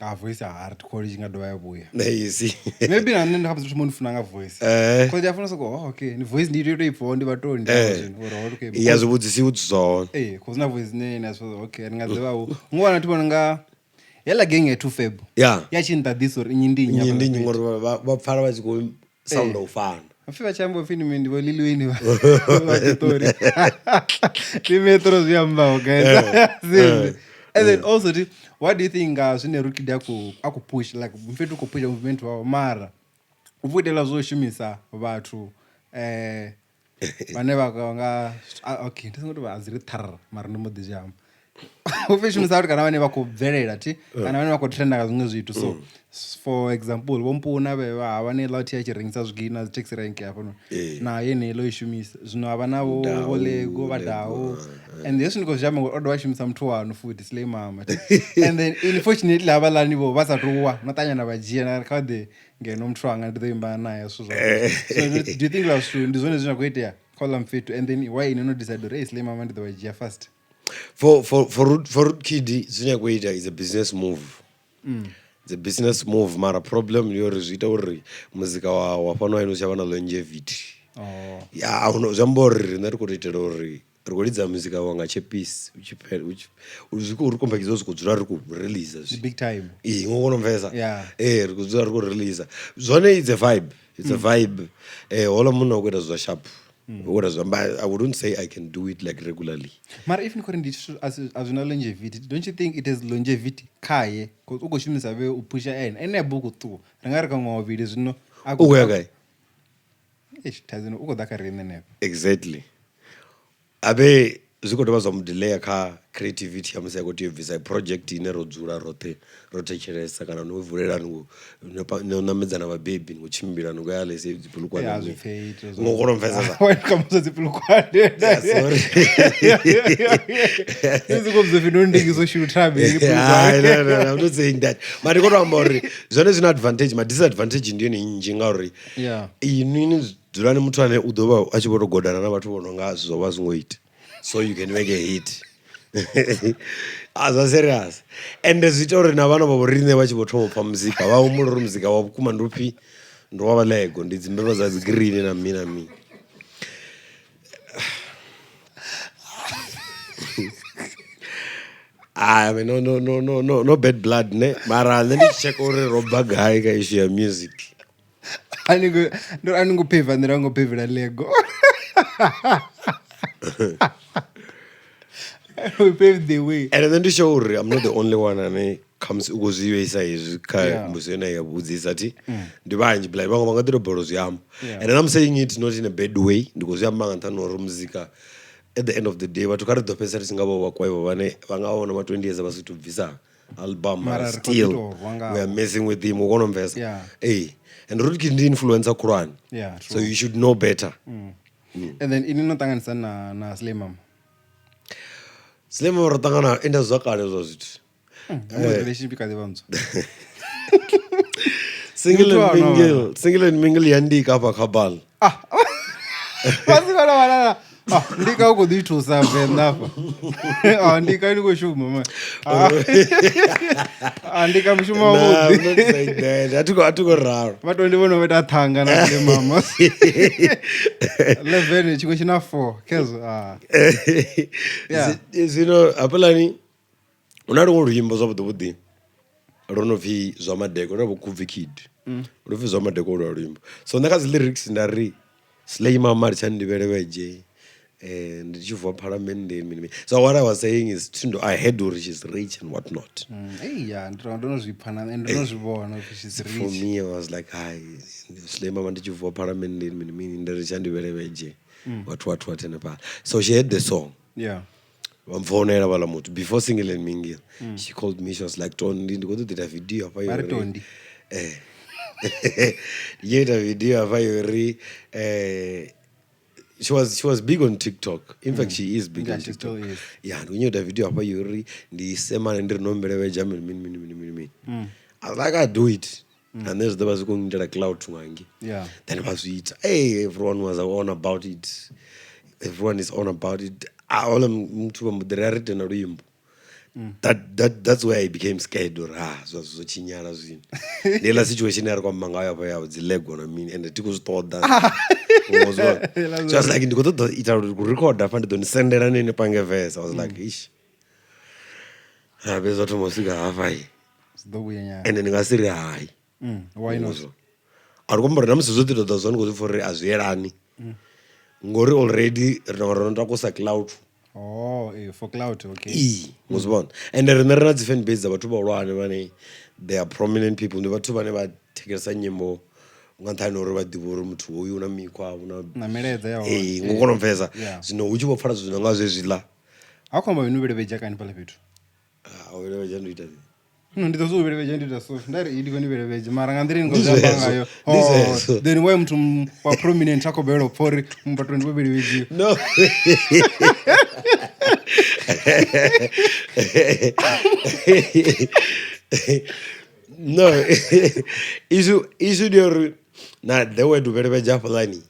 Ah, voice ha ri kholi tshi nga dovha ya vhuya. You see. Maybe na nṋe ndi kha thoma ndi funa nga voice. Cause ndi a funa soko, oh, okay, ni voice ndi tea u i pfha ndi vhatondi zwino uri oh, okay. Ya, zwi vhudzisi vhudziswa hone. Eh, cause na voice ne na so okay, ndi nga ḓivha hu. Ngo wana thi vhona nga hela gang ya 2 Feb. Ya tshi nḓaḓisa uri nnyi ndi nnyi. Nnyi ndi nnyi, ngori vha pfala vha tshi khou sound u fana. Pfi vha tshi amba upfi ndi mini, ndi vho Lil Wayne vha tshiṱori. Ndi metro zwi ambaho, guys. Zindi. And then also ti, what do you think nga zwine Rude Kid a khou push, like mfethu u khou pusha movement wawe, mara u khou itela zwo shumisa vhathu vhane vha nga, okay, ndi songo tou vha a dzi ri tharara, mara ndo mbo ḓi zwi amba. Upfi shumisa vhathu kana vhane vha khou bvelela thi kana vhane vha khou trenda nga zwiṅwe zwithu. So for example, Vho Mpuna vhe vha havha na heiḽa thi a tshi rengisa zwigina dzi taxi rank hafhanoni, na yeneyi ḽo i shumisa. Zwino havha na vho Dau, vho Lego vha Lego, Dau, and hezwi ndi khou zwi amba ngori o dovha a shumisa muthu waṋu futhi, Slay Mama thi. And then unfortunately havhaḽani vho vha sa tou wa no ṱanya na vha dzhia na ri kha vha ḓe ngeno muthu wanga ndi ḓo imba naye zwithu zwa. So do you think la zwithu ndi zwone zwine zwa khou itea kha uḽa mfethu, and then why ine no decide uri hey, Slay Mama ndi ḓo vha dzhia fast? For Root Kid, zwine ya khou ita is a business move. It's a business move, mara problem ndi uri zwi ita uri muzika wa fhano hayani u si tsha vha na longevity. Oh. Ya, ahuna, zwi amba uri riṋe ri khou tou itela uri ri khou lidza muzika wa nga tshepisi u tshi fhela zwi khou ri kombekidza zwi khou dzula ri khou release zwi big time. Ee, ngo kona u pfesa. Yeah. Ee, ri khou dzula ri khou release zwone. It's a vibe, it's a vibe. Houḽa munna u khou ita zwa sharp, u khou ita zwa, but I wouldn't say I can do it like regularly. Mara if ni khou ri ndi zwithu a zwi na longevity, don't you think it has longevity khaye? 'Cause u khou shumisa vhe u phusha ene, ene a khou ṱuwa, ri nga ri kha ṅwaha vhuvhili zwino a U khou ya gai? Eish, thaidzo u khou ḓa kha riṋe henefho. Exactly, abe zwi khou dovha zwa mu delaya kha creativity ya musi a khou tea u bvisa project ine ro dzula roṱhe ro thetshelesa, kana no vulela no ṋamedza na vhabebi, ni khou tshimbila, ni khou ya lese dzi Polokwane. Ya, zwi pfei ito ngo kona u pfesesa. Kha dzi Polokwane. Yeah, sorry. Ndi khou bva no ndingiso shutha be. Hayi, no, no, I'm not saying that. Mara ndi khou to amba uri zwone zwi na advantage, ma disadvantage ndi yone nnzhi ngauri inwi ni dzulani muthu ane u ḓo vha a tshi vho to godana na vhathu vho no nga zwo vha zwi ngo ita, so you can make a hit. A zwa serious. Ende zwi ita uri na vhana vha vho riṋe vha tshi vho thoma u pfha muzika vha humbula uri muzika wa vhukuma ndi upfhi ndi wa vhalego, ndi dzimbevha dza dzi green na mini na mini. I mean, no, no, no, no, no, no bad blood, ne? Mara nṋe ndi tshi tsheka uri ro bva gai kha issue ya music. Ndo ani ngo pave nḓila ngo pavela Lego. We paved the way. And nṋe ndi sure uri I'm not the only one ane khamusi u khou zwi vheisa hezwi kha mbudziso ine ya vhudzisa thi. Ndi vhanzhi blind, vhaṅwe vha nga ḓi tou balelwa u zwi amba. And I'm saying it not in a bad way, ndi khou zwi amba nga nṱhani ha uri muzika at the end of the day vhathu kha ri ḓo fhedzisela ri tshi nga vho vhakwevho vhane vha nga vhona ma 20 years vha si to bvisa album, Mara ri khou ḓi still tou rwa ngavho. we are messing with him, u kona u mvesa. Ee, and Root Kid ndi influencer khulwane, so you should know better. And then ini no ṱanganisa na Slay Mama. Slim ro ṱangana enda zwa kale zwa zwithu. Relationship kha ḓi vha ntswa. Single Muthu and wa no mingle, single and mingle ya ndika hafha kha bala. Vha si vhana vhana. Ah, ndika u khou ḓi thusa venḓa afha. Ah, ndika ndi khou shuma man. Ah, ah, ndika mushumo Nah, I'm wavhuḓi. not saying that. A thi ko ralo. Vha to ndi vhona vha ita thanga na Slay Mama. 11 tshiṅwe tshi na 4 khezwo. Ah. Yeah. Zwino hafhaḽani hu na luṅwe luimbo zwavhuḓi vhuḓi lwo no pfhi zwa madeko lwa vho Khubvi Kid, lu pfhi zwa madeko lwa luimbo. So nṋe kha dzi lyrics nda ri Slay Mama ri tsha ndivhelevhedzhe ndi tshi vuwa phalamenndeni mini mini. So what I was saying is Thindo, I heard uri she's rich and what not. Ei ya, ndo no zwi pfa na ndo no zwi vhona upfi she's For rich. me I was like, hi Slay Mama ndi tshi vuwa phalamenndeni mini mini, nda ri tsha ndivhelevhedzhe what what what hanefhaḽa. So she heard the song. Vha mpfounela vhaḽa muthu before single and mingle. She called me, she was like, Tondi, ndi khou ṱoḓa ita video hafha Vha ri yo ri Tondi. Ndi ita video hafha yo ri she was big on TikTok. In fact, she is big Yeah, on she TikTok. still is. Yeah, ndi khou nyanga u ita video hafha yo ri ndi semane, ndi ri no mbelevhedzha mini mini mini mini mini mini. I was like, I do it. And then zwi ḓo vha zwi khou ngitela clout ngangi. Then vha zwi ita. Hey, everyone was on about it. Everyone is on about it. Ah, ola muthu vha mbo ḓi ri a ri ite na luimbo. That's where I became scared uri ah, zwa zwo tshinyala zwino. Ndi heiḽa situation ya ri khou amba ngayo hafha ya dzi lego na mini, and thi khou zwi ṱoḓa. Ngo zwi vhona? So I was like, ndi khou ṱoḓa u ita uri record hafha, ndi ḓo ni sendela ni ni pange verse. I was like, ish. Ha fhedza thoma u swika hafha. Zwi ḓo vhuya nyana. Ende ndi nga si ri hai. Why not? A ri khou amba uri na musi zwo ḓi tou ḓa zwa ndi khou zwi pfha uri a zwi yelani. Ngori already ri tonga ro no takusa clout. Oh, for clout, okay. Ee, ngo zwi vhona. Ende riṋe ri na dzi fan base dza vhathu vhahulwane vhane they are prominent people, ndi vhathu vhane vha thetshelesa nyimbo nga nṱhani ha uri vha ḓivha uri muthu hoyu u na mikhwa, u na Na milaedza ya hone. Ee, ngo kona u pfhesesa. Yeah. Zwino hu tshi vho pfala zwithu zwi no nga zwezwiḽa. Ha khou amba ino vhelevhedzha kani fhaḽa fhethu? Ah, u vhelevhedzha ndi ita mini? No, ndi ḓo zwi u vhelevhedzha ndi ita so nda ri ndi khou ni vhelevhedzha mara nga nḓila ine Ndi khou zwi amba zwezwo, ngayo. ndi Oh, zwezwo. then why muthu wa prominent a khou balelwa u pfa uri mbato ndi vho vhelevhedziwa? No. No. Issue ndi ya uri na the word u vhelevhedzha hafhaḽani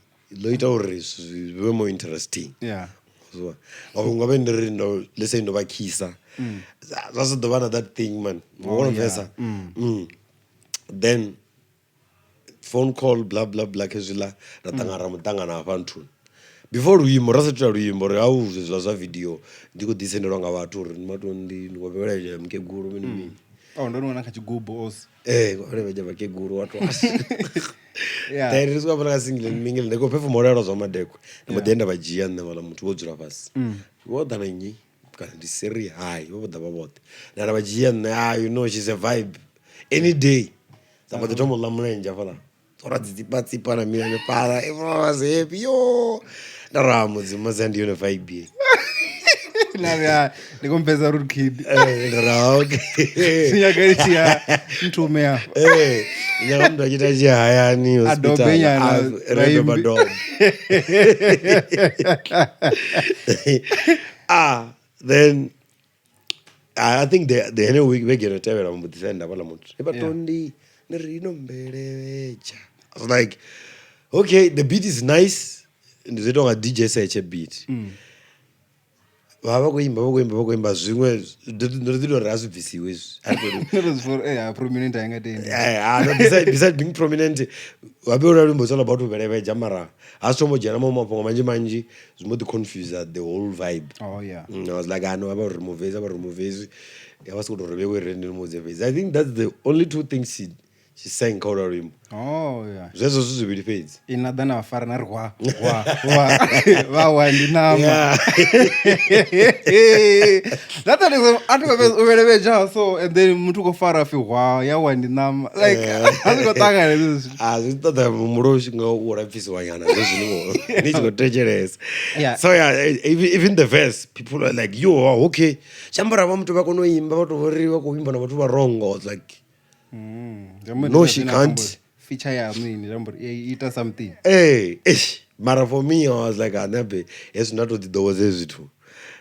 ḽo ita uri zwi vhe more interesting. Yeah. So, ngauri ngavhe ndi ri ndo let's say ndo vha khisa. Zwa sa ḓo vha na that thing man. Oh, Wo yeah. pfesa. Then phone call bla bla bla khezwiḽa ra ṱangana ra muṱangana hafha nthuni. Before luimbo ra sa ita luimbo ri hau zwezwiḽa zwa video ndi khou ḓi sendelwa nga vhathu uri ndi matondi ndi khou vhelevhedzha mukegulu mini mini. Oh, ndo ni wana kha tshigubu also. Ee, khou vhelevhedzha vhakegulu what what. Yeah. Then ri swika hafhaḽa kha single and mingle ndi khou perform lwelwa zwa madekwe ndi mbo ḓi ya nda vha dzhia nṋe vhaḽa muthu vho dzula fhasi. Vho ḓa na nnyi kana ndi siri hai vho ḓa vha vhoṱhe nda nda vha dzhia nṋe ah you know she's a vibe any day. Dza mbo ḓi thoma u ḽa mulenzhe hafhaḽa ora dzi tsipa tsipa na mini hanefhaḽa everyone was happy yo nda ri ha mudzimu masia ndi yone vibe ye. Na ri ah, ndi khou mpfesa rude kid. Eh, nda ri ah, okay. Sinyaga ri tshi ya nthume afha. Eh, nyaga muthu a tshi ita tshi hayani A hospital dobe nyana, a re doba vhaimbi. doba. Ah, then I think the ene week vhege ino tevhela mbo ḓi senda hafhaḽa muthu e vhatondi ni ri ino mbelevhedzha. I was like okay the beat is nice ndi zwo ita unga DJ setshe beat. Vha vha khou imba vha khou imba vha khou imba zwiṅwe ndo ḓi tou ri a zwi bvisiwe hezwi. A ri tou Not as for eh ah, prominent a nga tendi. Eh, ah, no, besides being prominent habe uri luimbo it's all about u vhelevhedzha mara ha zwi thoma u dzhena maṅwe mafhungo manzhi manzhi zwi mbo ḓi confuse the whole vibe. Oh yeah. I was like, ah, no, vha remove hezwi, vha remove hezwi. Ya vha sokou tou ri vhewe ri ndi mudze fhedzi. I think that's the only two things she sang kha houḽa luimbo. Oh yeah. Zwezwo zwithu zwivhili fhedzi. Ina ḓa na vhafara na ri hwa hwa hwa vha hwa ndi ṋama. Yeah. That is a thi khou fhedza u vhelevhedzha so and then muthu u khou fara pfi hwa ya wa ndi ṋama like a zwi khou ṱangana hezwo zwithu. Ah, zwi ṱoḓa muhumbulo u nga u lapfisiwa nyana zwezwi ni tshi khou thetshelesa. Yeah. So yeah, even the verse people are like yo okay. Tsha amba uri havha muthu vha kona u imba vha tou ri vha khou imba na vhathu vha wrong. I was like No, she can't. Feature yaṋu ini zwi amba uri i ita something. Ee, eish mara for me I was like ah nabe hezwi nda to ḓi ḓowedza hezwi zwithu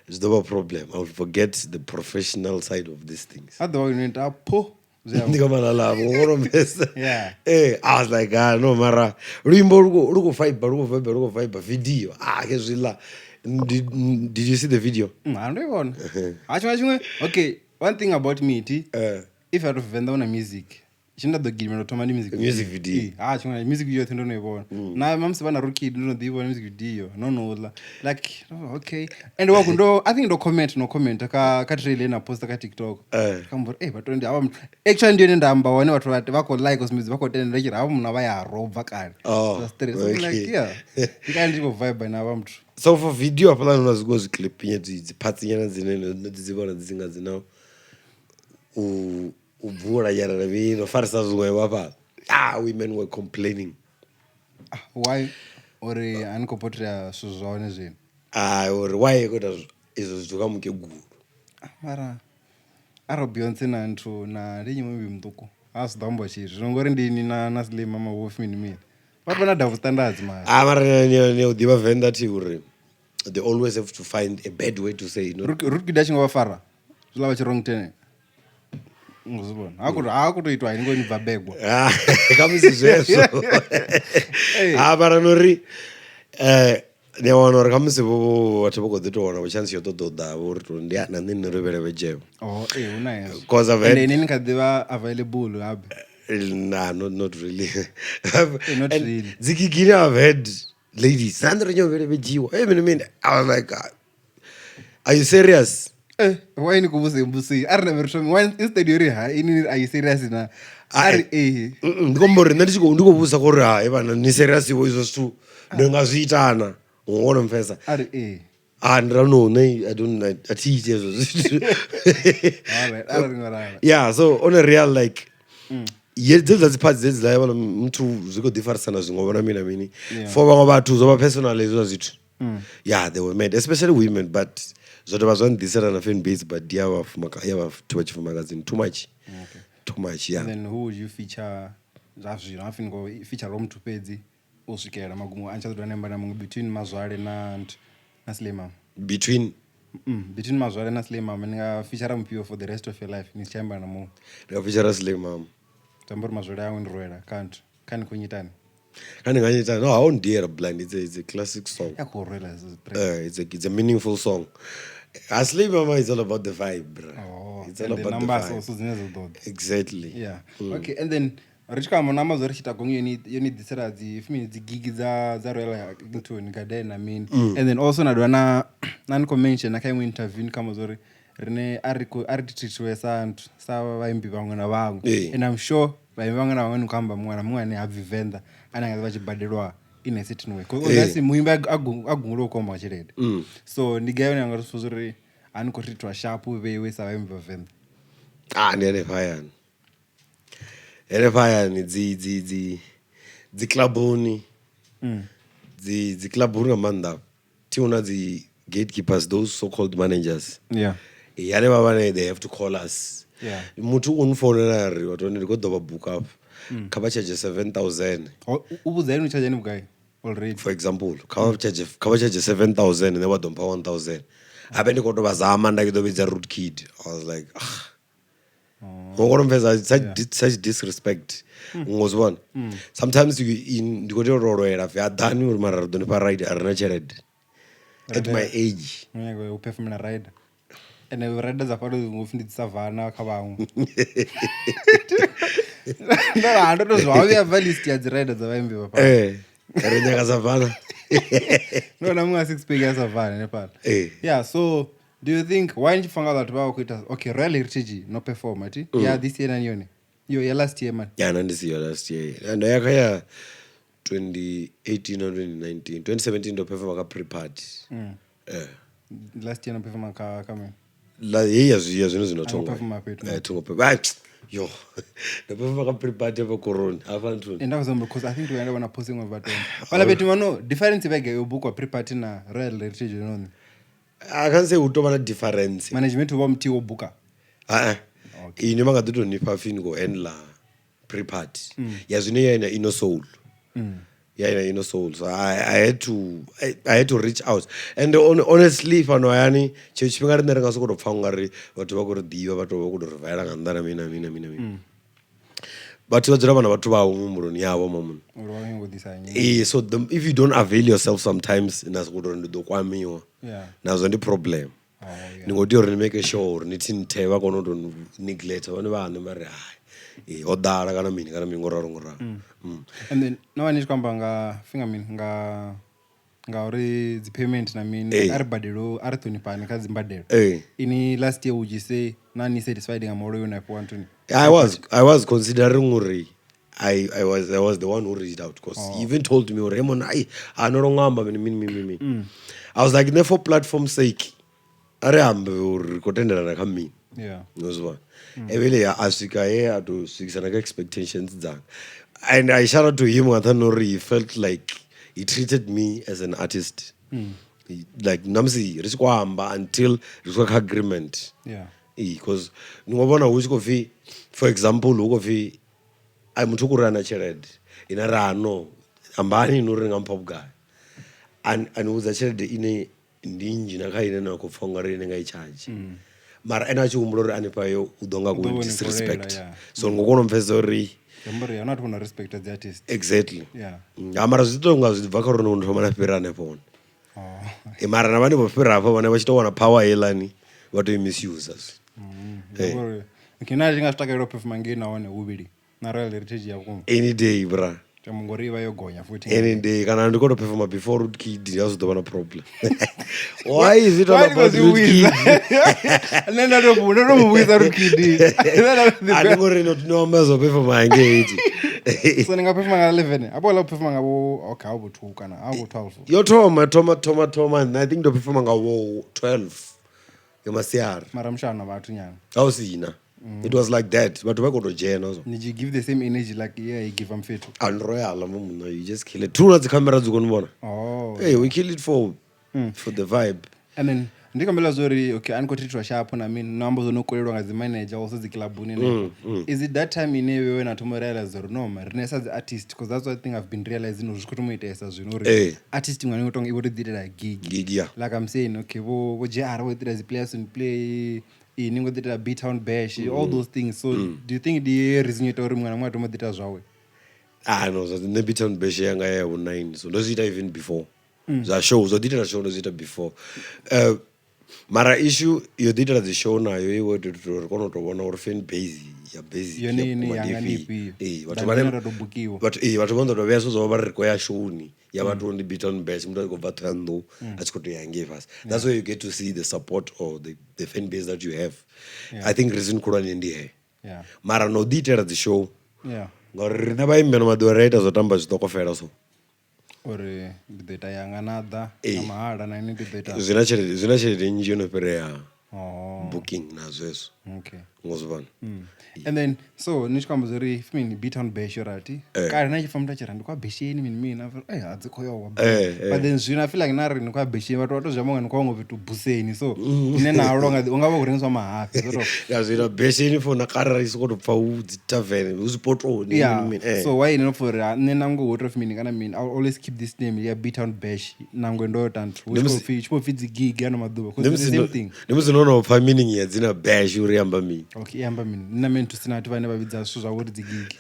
zwi ḓo vha problem. I will forget the professional side of these things. A ḓo vha ino ita pho zwi amba. Ndi kha malalavo ngono mesa. Yeah. Eh, I was like ah no mara luimbo lu khou vibe lu khou vibe lu khou vibe video. Ah hezwiḽa did you see the video? Ha ndo i vhona. Ha tshiṅwe tshiṅwe okay one thing about me thi if out of Venḓa hu na music tshine nda ḓo gidimela u thoma ndi music Music video. Ee, ha tshiṅwe music video yoṱhe ndo no i vhona na musi vha na Rukid ndo no ḓi vhona music video no no ḽa like oh, okay and wa ndo I think ndo comment no comment kha trailer na posta kha TikTok Eh. kha mbori eh vhathu ndi havha muthu actually ndi yone nda amba hone vhathu vha khou like usumedza vha khou tenda ndi tshi ri havha munna vha ya robva kale Oh, So straight. So I'm like okay. yeah ndi kale ndi tshi khou vibe na havha muthu So for video hafhaḽa hu na zwiṅwe zwi clip nyana dzi parts nyana dzine ndo dzi vhona dzi nga dzina u bvula nyana na mini no farisa zwiṅwevho hafhaḽa. Ah, women were complaining. Ah, why uri a ni khou portray zwithu zwa hone zwino Ah, uri why khou ita izwo zwithu kha mukegulu. Ah, mara arali Beyonce na nthu na ndi nnyi muvhi muṱuku a zwi ḓo ambiwa tshithu zwino ngori ndi ini na Slim Mama Wolf mini mini vhathu vha na double standards mara. Ah, mara ni u ḓivha Venḓa thi uri they always have to find a bad way to say no. Rukid a tshi nga vha fara zwiḽa vha tshi wrong turn ngo zwi vhona ha khou tou itwa hani ngori ni bva begwa Ah, khamusi zwezwo ha mara no ri ni a wana uri khamusi vho vhathu vha khou ḓi tou wana vho chance yo ṱoḓa u ḓa vho uri to ndi na nṋe nṋe ro vhelevhedzhevo oh ee hu na hezwo Cause I've ende had- ini ni kha ḓi vha available habe Nah, not really. Not And really. Dzigigini I've had ladies nṋe ri nyo vhelevhedzhiwa hey mini mini I was like ah, are you serious? Eh, why ni khou vhudzisa mbudziso a ri na ri thome why instead yo ri ha ini are you serious na a ri ee Ndi khou amba uri nṋe ndi tshi khou ndi khou vhudzisa khori hai vhana ni serious vho izwo zwithu ndi nga zwi itana ngo no mpfesa a ri ee ah ndi ra no nṋe I don't a thi iti hezwo zwithu. Alright, arali ngo ralo Yeah, so on a real like ye dzedziḽa dzi parts dzedziḽa vhala muthu zwi khou ḓi farisana zwiṅwe vho na mini na mini Yeah. for vhaṅwe vhathu zwo vha personal hezwiḽa zwithu. Yeah, they were mad, especially women, but Zwa dovha zwa nḓisela na fan base but ya vhafumaka ya vhathu vha tshifumakadzini too much. Too much, yeah. And then who would you feature zwa zwino hapfi ni khou feature muthu fhedzi u swikela magumo a ni tsha ḓo dovha na imba na muṅwe between Mazwale na na Slay Mama? Between Between Mazwale na Slay Mama ni nga feature mufhio for the rest of your life ni si tsha imba na muṅwe? Ndi nga feature Slay Mama. Zwi amba uri Mazwale awe ndi rwela kha nthu kha ni khou nyitani? Kha ni nga nyita no how dear blind it's a classic song. Ya khou rwela track. It's a meaningful song. Slay Mama is all about the vibe, bro. Oh, It's all and the about the numbers vibe. also dzine dza ḓo ḓa. Exactly. Yeah. Okay, and then ri tshi khou amba na amba zwo ri tshi ita gong yoni yoni ḓisela dzi fimi dzi gig dza Royal nthuni Garden na mini. And then also na dovha na ni khou mention na kha iṅwe interview ni kha amba zwo ri rine a ri a ri treatiwe sa nthu sa vhaimbi vhaṅwe na vhaṅwe. And I'm sure vhaimbi vhaṅwe na vhaṅwe ni khou amba muṅwe na muṅwe ane ha bvi Venḓa ane anga vha tshi badelwa in a certain way. 'Cause obviously muimbi a gungula u khou amba nga tshelede. So ndi gai hune anga ri zwi uri a ni khou treatiwa sharp vheiwe sa vhaimbi vha Venḓa? Ah, ndi hanefha hayani. Hanefha hayani dzi clubuni. Dzi clubuni nga maanḓa. Thi hu na dzi gatekeepers, those so called managers. Eh, hanevha vhane they have to call us. Muthu u nfounela a ri wa ndi khou ḓo vha book up. Kha vha charge 7000. U vhudza ini u charge ni vhugai already? For example, kha vha charge 7000 nṋe vha ḓo mpha 1000. Habe ndi khou tou vha zama nda ḓo vhidza Rude Kid. I was like, ah. Ngo kona u pfesa such disrespect. Ngo zwi vhona? Sometimes you in ndi khou tea u tou lwela pfi a ḓani uri mara ri ḓo ni fha right a re na tshelede. At my age. Nyaga u performela rider. Ende rider dza fhano ngo pfi ndi dzi savannah kha vhaṅwe. Ndo ra ndo to zwa vhuya bva list ya dzi rider dza vhaimbi vha fhano. Eh, ri nyaga savannah. Ndo na muṅwe a six pack ya savannah hanefhaḽa. Yeah, so do you think why ni tshi pfa nga vhathu vha vha khou ita okay Royal Heritage no performa ti? Yeah, this year na yone. Yo ya last year man. Ya na ndi si yo last year. Ndo ya kha ya 2018 na 2019. 2017 ndo performa kha pre-party. Eh. Last year no performa kha mini? La heyi ya zwi ya zwino zwino A thongo. performa fhethu. Eh, thongo performa. Yo. Ndo performa kha pre-party hafha Koroni, hafha nthuni. And that was because I think we ended up posting over them. Fhala fhethu mano difference vhege yo bookwa pre-party na Royal Heritage yone. I can't say hu tou vha na difference. Management vha muthihi wo booka. Ah, eh. Ini vha nga ḓi tou nifha pfi ni khou handle pre-party. Ya zwino ya ina ino soul. Ya ina ino soul. So I had to reach out. And honestly fhano hayani tshiṅwe tshifhinga riṋe ri nga sokou tou pfha ungari vhathu vha khou ri ḓivha vhathu vha khou tou ri valela nga nnḓa na mini na mini na mini na mini. Vhathu vha dzula vha na vhathu vhavho muhumbuloni yavho mamuna. Uri vha khou ḓisa nnyi. Eh, so if you don't avail yourself sometimes na sokou tou ri ndi ḓo kwamiwa. Nazwo ndi problem. Oh, yeah. Ni khou tea uri ni make sure uri ni thinthe vha kone u tou neglect vhone vhaṋe vha ri hai eh, ho ḓala kana mini kana mini ngoralo ngoralo. And then no vha ni tshi khou amba nga finga mini nga uri dzi payment na mini a ri badelo a ri ṱhonifhani kha dzi mbadelo. Ini last year would you say na ni satisfied nga muholo yo na fhiwa nthuni? I was considering uri I was the one who reached out because he even told me uri Raymond ai a no longo amba mini mini mini mini. I was like ne for platform sake a ri ambe uri ri khou tendelana kha mini. No zwi vhona. Evele a swika he a to swikisana kha expectations dzanga. And I shout out to him nga nṱhani ha uri he felt like he treated me as an artist. Like namusi ri tshi khou amba until ri swika kha agreement. Ee, cause ni ngo vhona hu tshi khou pfi for example hu khou pfi ai muthu u khou ri ana tshelede ine ra ano ambani ni uri ni nga mpha vhugai ani vhudza tshelede ine ndi nnzhi na kha ine na khou pfha ungari ine nga i charge mara ene a tshi humbula uri anifha yo u ḓo nga ḓo khou ni disrespect. kolela, yeah. So ni ngo kona u pfhesesa uri Zwi amba uri not vhona respect dzi artist. Exactly. Yeah. Ha mara zwi tou nga zwi bva kha uri no thoma na fhira hanefho hone. Oh. E mara na vhane vho fhira hafho vhane vha tshi tou wana power heiḽani vha tou i misuse. Zwi amba uri okay na tshi nga zwi takalela u performa ngei nahone huvhili na Royal Heritage ya vhukuma. Any day, bra. Tamba ngori ivha yo gonya futhi. Any day kana ndi khou tou performa before Rude Kid a zwi ḓo vha na problem. Why is it all Why about Rude Kid? Nṋe ndo to mu vhuisa Rude Kid. A ndi ngori no amba zwa performa hangei iti. So ni nga performa nga 11. Apo la performa nga vho okay ha vho 2 kana ha vho 12. Yo thoma thoma thoma thoma nṋe I think ndo performa nga vho 12 ya masiari. Mara mushana vhathu nyana. A hu sina. It was like that. Vhathu vha khou tou dzhena so. Did you give the same energy like yeah you give mfethu? And royal mo muno you just kill it. Two na dzi camera dzi koni vhona. Oh. Hey, we kill it for the vibe. And then Ndi khou humbela zwa uri okay a ni khou thithiwa shapho na mini no amba zwo no kolelwa nga dzi manager also dzi clubuni mm, Is it that time ine wewe na thoma u realize uri no ma rine sa dzi artist, because that's one thing I've been realizing uri zwi khou thoma u itesa zwino uri artist iṅwe na iṅwe tonga i vho to ḓi itela gig. Gig, yeah. Like I'm saying, okay, vho JR vho itela dzi players and play, ini ngo ḓi itela B-Town Bash, all those things. So do you think ndi reason yo ita uri muṅwe na muṅwe a thoma u ḓi ita zwawe? Ah no, zwa nṋe B-Town Bash yanga ya vho 9, so ndo zwi ita even before zwa show, zwa ḓi itela show ndo zwi ita before. Mara issue yo ḓi itela dzi show nayo i wo ita uri ri kone u tou vhona uri fan base ya basic Yone ya ine vhukuma ndi yanga ndi ifhio. ifhio. Ee, vhathu Than vhane ine ra tou bukiwa. Vhathu, ee, vhathu vha ḓo tou vhea zwithu zwavho vha ri ri khou ya showni ya vhathu ndi B-Town Bash, muthu a tshi khou bva Thohoyandou a tshi khou tou ya ngei fhasi. That's where you get to see the support or the fan base that you have. I think reason khulwane ndi heyo. Mara no ḓi itela dzi show ngauri riṋe vhaimbi ano maḓuvha ri a ita zwo tamba zwiṱokofela so. Uri ndi ḓo ita yanga na ḓa nga mahala na ini ndi ḓo ita. Zwi na tshelede, zwi na tshelede nnzhi yo no fhirea booking na zwezwo. Ngo zwi vhona. And then so ni tshi khou amba zwa uri pfi mini B-Town Bash yo rati kale na tshi pfa muthu a tshi ri ndi khou ya besheni mini mini a pfa uri a dzi khou yo wa but then zwino I feel like na ri ni khou ya besheni vhathu vha to zwi amba unga ni khou ya huṅwe fhethu buseni, so ine na halwa nga unga vha khou rengiswa mahafhe sort of. Ya zwino besheni for na kale ri sokou tou pfa hu dzi tavern hu zwipotoni mini mini. So why ine no pfa uri ha, nṋe nangwe hu tou pfi mini kana mini, I will always keep this name ya B-Town Bash nangwe ndo ita nthu hu tshi khou pfi tshi khou pfi dzi gig ano maḓuvha, 'cause it's the same thing. Ndi musi no no pfa meaning ya dzina bash uri amba mini. Okay, i amba mini? Nṋe na mini thusina vhathu vhane vha vhidza zwithu zwavho uri dzi gig.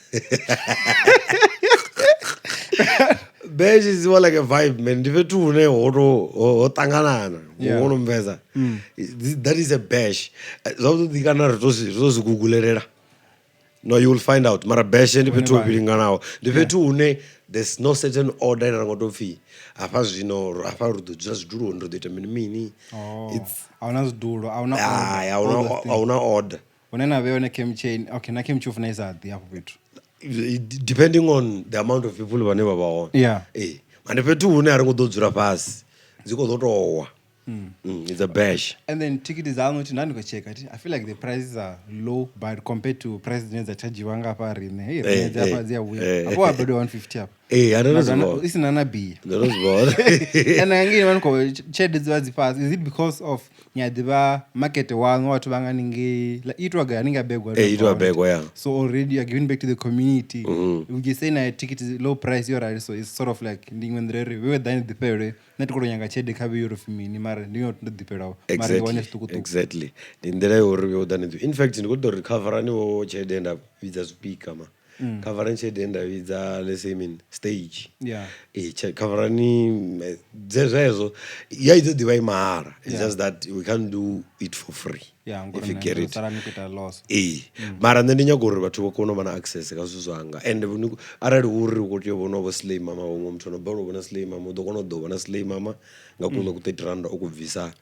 Bash is more like a vibe, man. Ndi fhethu hune ho to ho ṱanganana. Wo no mvesa. That is a bash. Zwavhuḓi kana ri to zwi gugulelela. No, you will find out. Mara bash ndi fhethu ho vhilinganaho. Ndi fhethu hune there's no certain order ine ra ngo to pfi hafha zwino hafha ri ḓo dzula zwiduloni ri ḓo ita mini mini. It's a huna zwidulo, a huna order, all those things. A huna order. Hune na vhea hone camp chain, okay, na camp chief na isa ḓi afho fhethu. Depending on the amount of people vhane vha vha hone. Ee, mara ndi fhethu hune a ri ngo ḓo dzula fhasi, dzi khou ḓo tou wa. It's a bash. And then ticket dzaṋu thi nda ndi khou checka thi, I feel like the prices are low but compared to prices dzine dza chargiwa nga hafha riṋe. Hey, riṋe dzi hafha dzi a vhuya. Hafho wa badela 150 hafha. Ee, a ndo no zwi vhona. I sina na beer. Ndo no zwi vhona. And ngei vha ni khou tshelede dzi vha dzi fhasi. Is it because of ni a ḓivha market waṋu vhathu vha nga haningei, like i itiwa gai haningei ha Begwa? Ee, itiwa Begwa, yeah. So already you are giving back to the community. Would you say na ticket is low price yo rali, so it's sort of like ndi iṅwe nḓila uri wewe ḓani ḓifhelwe, nṋe thi khou tou nyanga tshelede kha vhe yo tou pfi mini, mara ndi yo ndo ḓifhelwaho, mara ndi wane zwiṱukuṱuku. Exactly, ndi nḓila ya uri vhe ḓani. In fact ndi khou ṱoḓa uri khavarani vho tshelede nda vhidza zwipika ma khavarani tshelede nda vhidza let's say mini stage. Ee, khavarani zwezwo ya i ḓo ḓivha i mahala. It's just that we can't do it for free. Yeah, if you get it. Sala ni khou ita loss. Ee, mara nṋe ndi nyaga uri vhathu vha kone u vha na access kha zwithu zwanga, and arali hu uri u khou tea u vhona vho Slay Mama, huṅwe muthu ano balelwa u vhona Slay Mama u ḓo kona u ḓo vhona Slay Mama nga kuḽa ku 30 rand o ku bvisa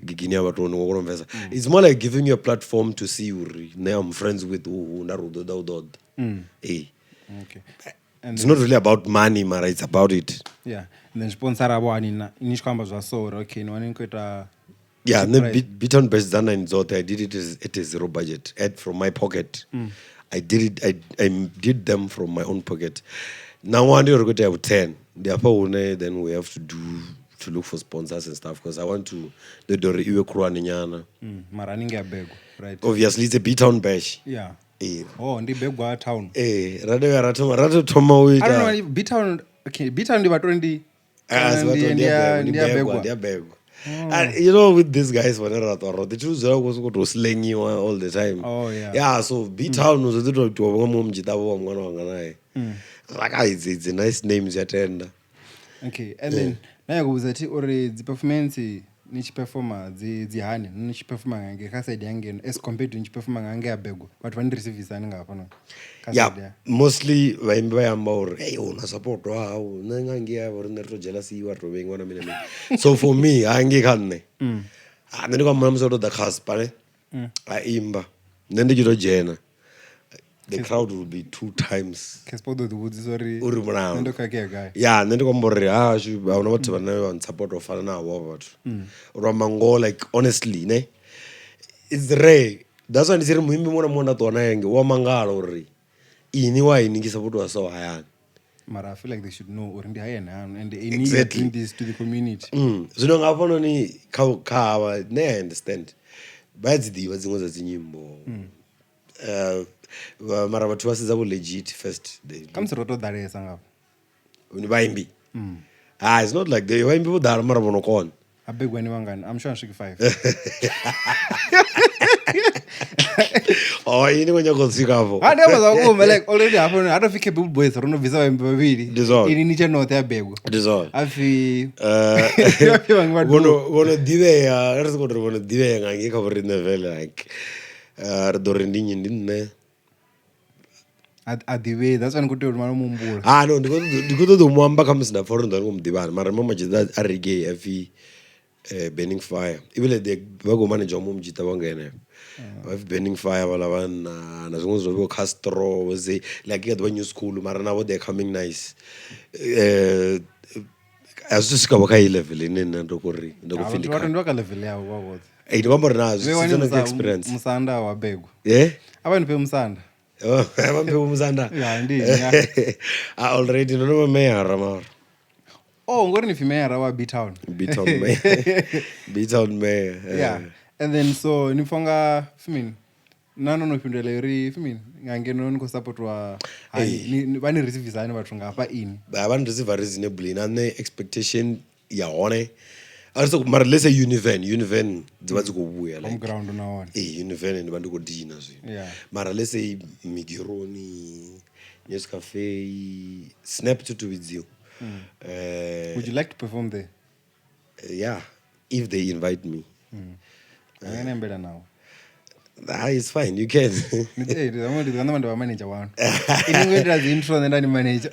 gigini ya vhathu ni kona u pfesa. It's more like giving you a platform to see uri nṋe I'm friends with who, nda ri u ḓo ḓa u ḓo ḓa. Ee. Okay. And It's not really about money, mara it's about it. Yeah. And then sponsor avo hani na ni tshi khou amba zwa so uri okay ni wane ni khou ita. Yeah, Cheap nṋe price. B-Town Bash dza 9 dzoṱhe I did it at a zero budget, at from my pocket. I did it, I did them from my own pocket. Ṋaṅwaha ndi ri khou ita ya vhu 10, ndi hafha hune then we have to do to look for sponsors and stuff, because I want to ndo ita uri iwe khulwane nyana. Mara haningei ha Begwa, right? Obviously it's a B-Town Bash. Ee. Oh, ndi Begwa town. Ee, ra dovha ra thoma ra tou thoma u I don't ita know, B-Town, okay, B-Town ndi vhathu ndi Ah, kana si vhathu, ndi ya ndi ndi ya Begwa, Begwa. ndi ya Begwa. And you know, with these guys vhane ra ṱwa roṱhe tshi dzula khou sokou tou slangiwa all the time. Oh, yeah. Yeah, so B-Town zwo ḓi tou itiwa nga muṅwe mudzhiṱavho wa ṅwana wanga naye. Like, ah, it's a nice name, zwi a tenda. Okay, and then na nyaga u vhudza thi uri dzi performance ni tshi performa dzi hani ni tshi performa nga ngei kha side ya ngeno as compared to ni tshi performa nga ngei ha Begwa, vhathu vha ni receivisa hani nga hafhanoni kha Yeah, side ya? mostly vhaimbi vha amba uri hey, una support wa hau, nṋe nga ngei havho riṋe ri to dzhelasiwa ri to vhengiwa na mini na mini. So for me hangei kha nṋe, ah, nṋe ndi khou amba na musi o tou ḓa Casper ne a imba, nṋe ndi tshi to dzhena the crowd will be 2 times. Casper u ḓo ḓi vhudzisa uri Uri mulalo. nṋe ndo khakhea gai. Ya, nṋe ndi khou amba uri hashu a huna vhathu vhane vha ntsupport u fana na havho vhathu. Ro amba ngoho, like honestly ne, it's rare. That's why ndi tshi ri muimbi muṅwe na muṅwe nda ṱuwa naye ngei u a mangala uri ini wa ini ngi supportiwa so hayani. Mara I feel like they should know uri ndi hayani hanu and they need Exactly. doing this to the community. Zwino nga hafhanoni kha havha nṋe I understand vha ya dzi ḓivha dziṅwe dza dzi nyimbo. Mara vhathu vha sedza vho legit first. They Khamusi ro to ḓalesa ngafha. Vhaimbi. Ah, it's not like they vhaimbi vho ḓala mara vho no kona. A begwa ni vhangani? I'm sure a swiki 5. Oh, ini khou nyaga u swika afho. Ha ndi amba zwa vhukuma like already hafho ha to pfi Capable Boys ro no bvisa vhaimbi vhavhili. Ndi zwone. Ini ni tshe noṱhe ya begwa. Ndi zwone. A pfi a pfi vhaṅwe vha Vhono vhono ḓivhea ri sokou uri vhono ḓivhea nga ngei kha vho riṋe vele like ri ḓo ri ndi nnyi ndi nṋe. A ḓivhei that's why ni khou tea u mara muhumbula. Ah no ndi khou ṱoḓa u mu amba khamusi nda pfha uri ndo ndi khou mu ḓivhana mara muṅwe madzhita a reggae a pfi Burning Fire even they vha khou manedzha muṅwe mudzhita wa nga henefho vha pfi Burning Fire vhaḽa vhanna na zwiṅwe zwo vho Castro vho ze like i kha ḓivha new school mara navho they are coming nice. A zwi swika vho kha heyi level ine nṋe ndo kori ndo khou pfhi ndi kha. Ndi kha level yavho vha vhoṱhe. Ee ndi khou amba uri na zwi na experience. Musanda wa begwa. Eh? A vha ni fhe musanda. Vha mphe musanda. Ya ndi ya. Ah already ndo no vha mayor mara. Oh, ngori ni pfi mayor wa B-Town. B-Town mayor. B-Town mayor. Yeah. And then so ni pfa nga pfi na no no fhindula uri pfi nga ngeno ni khou supportwa hani vha ni receive hani vhathu nga hafha ini. Vha ni receive reasonably na nṋe expectation ya hone a ri soko mara let's say Univen Univen dzi vha dzi khou vhuya like ground na hone. Eh Univen ndi vha ndi khou dina zwino. Mara let's say Migironi, News Cafe, Snap to vhidziwa. Would you like to perform there? Yeah, if they invite me. Anga nembela nawo. Ah, it's fine, you can. Ndi ḓo ndo vha manager wanu. Ini ngoitira dzi intro nṋe nda ni manager.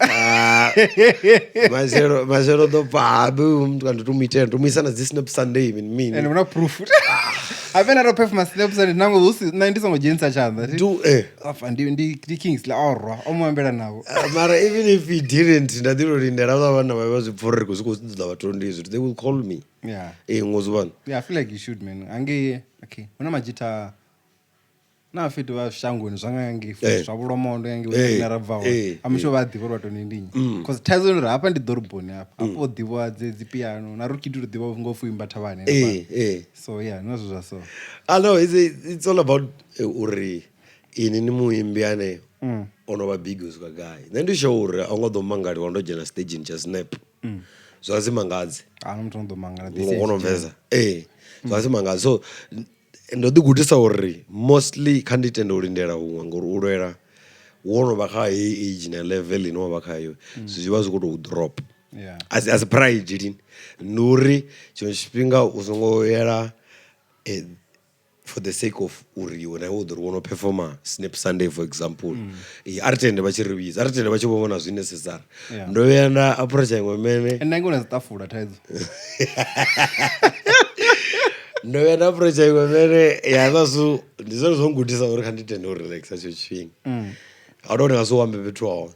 Mashelo mashelo ḓo bva muthu kanti to muitela ndo muisa na dzi Snap Sunday mini mini. And una proof. Habe na ro perform Snap Sunday nango hu si nṋe ndi songo dzhenisa tshanḓa. Do eh. Afa ndi ndi Kings la orwa o mu ambela navho. Mara even if he didn't nda ḓi to lindela vha vhana vha zwi pfha uri ri khou zwi ṱoḓa vhathu ndi izwi they will call me. Yeah. Eh ngozubana. Yeah, I feel like you should man. Ange okay. Huna majita na fhethu vha shangoni zwa nga ngei zwa vhulomondo ya ngei hune ra bva hone. I'm sure vha ḓivha uri vha to ndi nnyi. Because thaidzo ndi uri hafha ndi ḓoroboni hafha. Hafho ḓivha dzi piano na rokiti ri ḓivha ngo fu imba thavhani. So yeah, no zwa so. I know it's all about uri ini ni muimbi ane ono vha big u swika gai. Nṋe ndi sure uri a u nga ḓo mangaliwa ndo dzhena stagini tsha Snap. Zwa si mangadze. A na muthu ono ḓo mangala this. Ngono mvesa. Eh. Zwa si mangadze. So ndo ḓi gudisa uri mostly kha ndi tende u lindela huṅwe ngori u lwela wo no vha kha heyi age na level ine wa vha khayo zwi vha zwi khou tou drop. A si pride lini ndi uri tshiṅwe tshifhinga u songo yela for the sake of uri iwe na iwe u ḓo ri wo no performa Snap Sunday for example. A ri tende vha tshi ri vhidza, a ri tende vha tshi vho vhona zwi necessary. Ndo vhuya nda approacha iṅwe mene. And nange una dziṱafula thaidzo. Ndo vhuya nda approacha iṅwe mene ya vha zwo ndi zwone zwo ngudisa uri kha ndi tende u relaxa tsho tshifhinga. A tou nga si u ambe fhethu ha hone.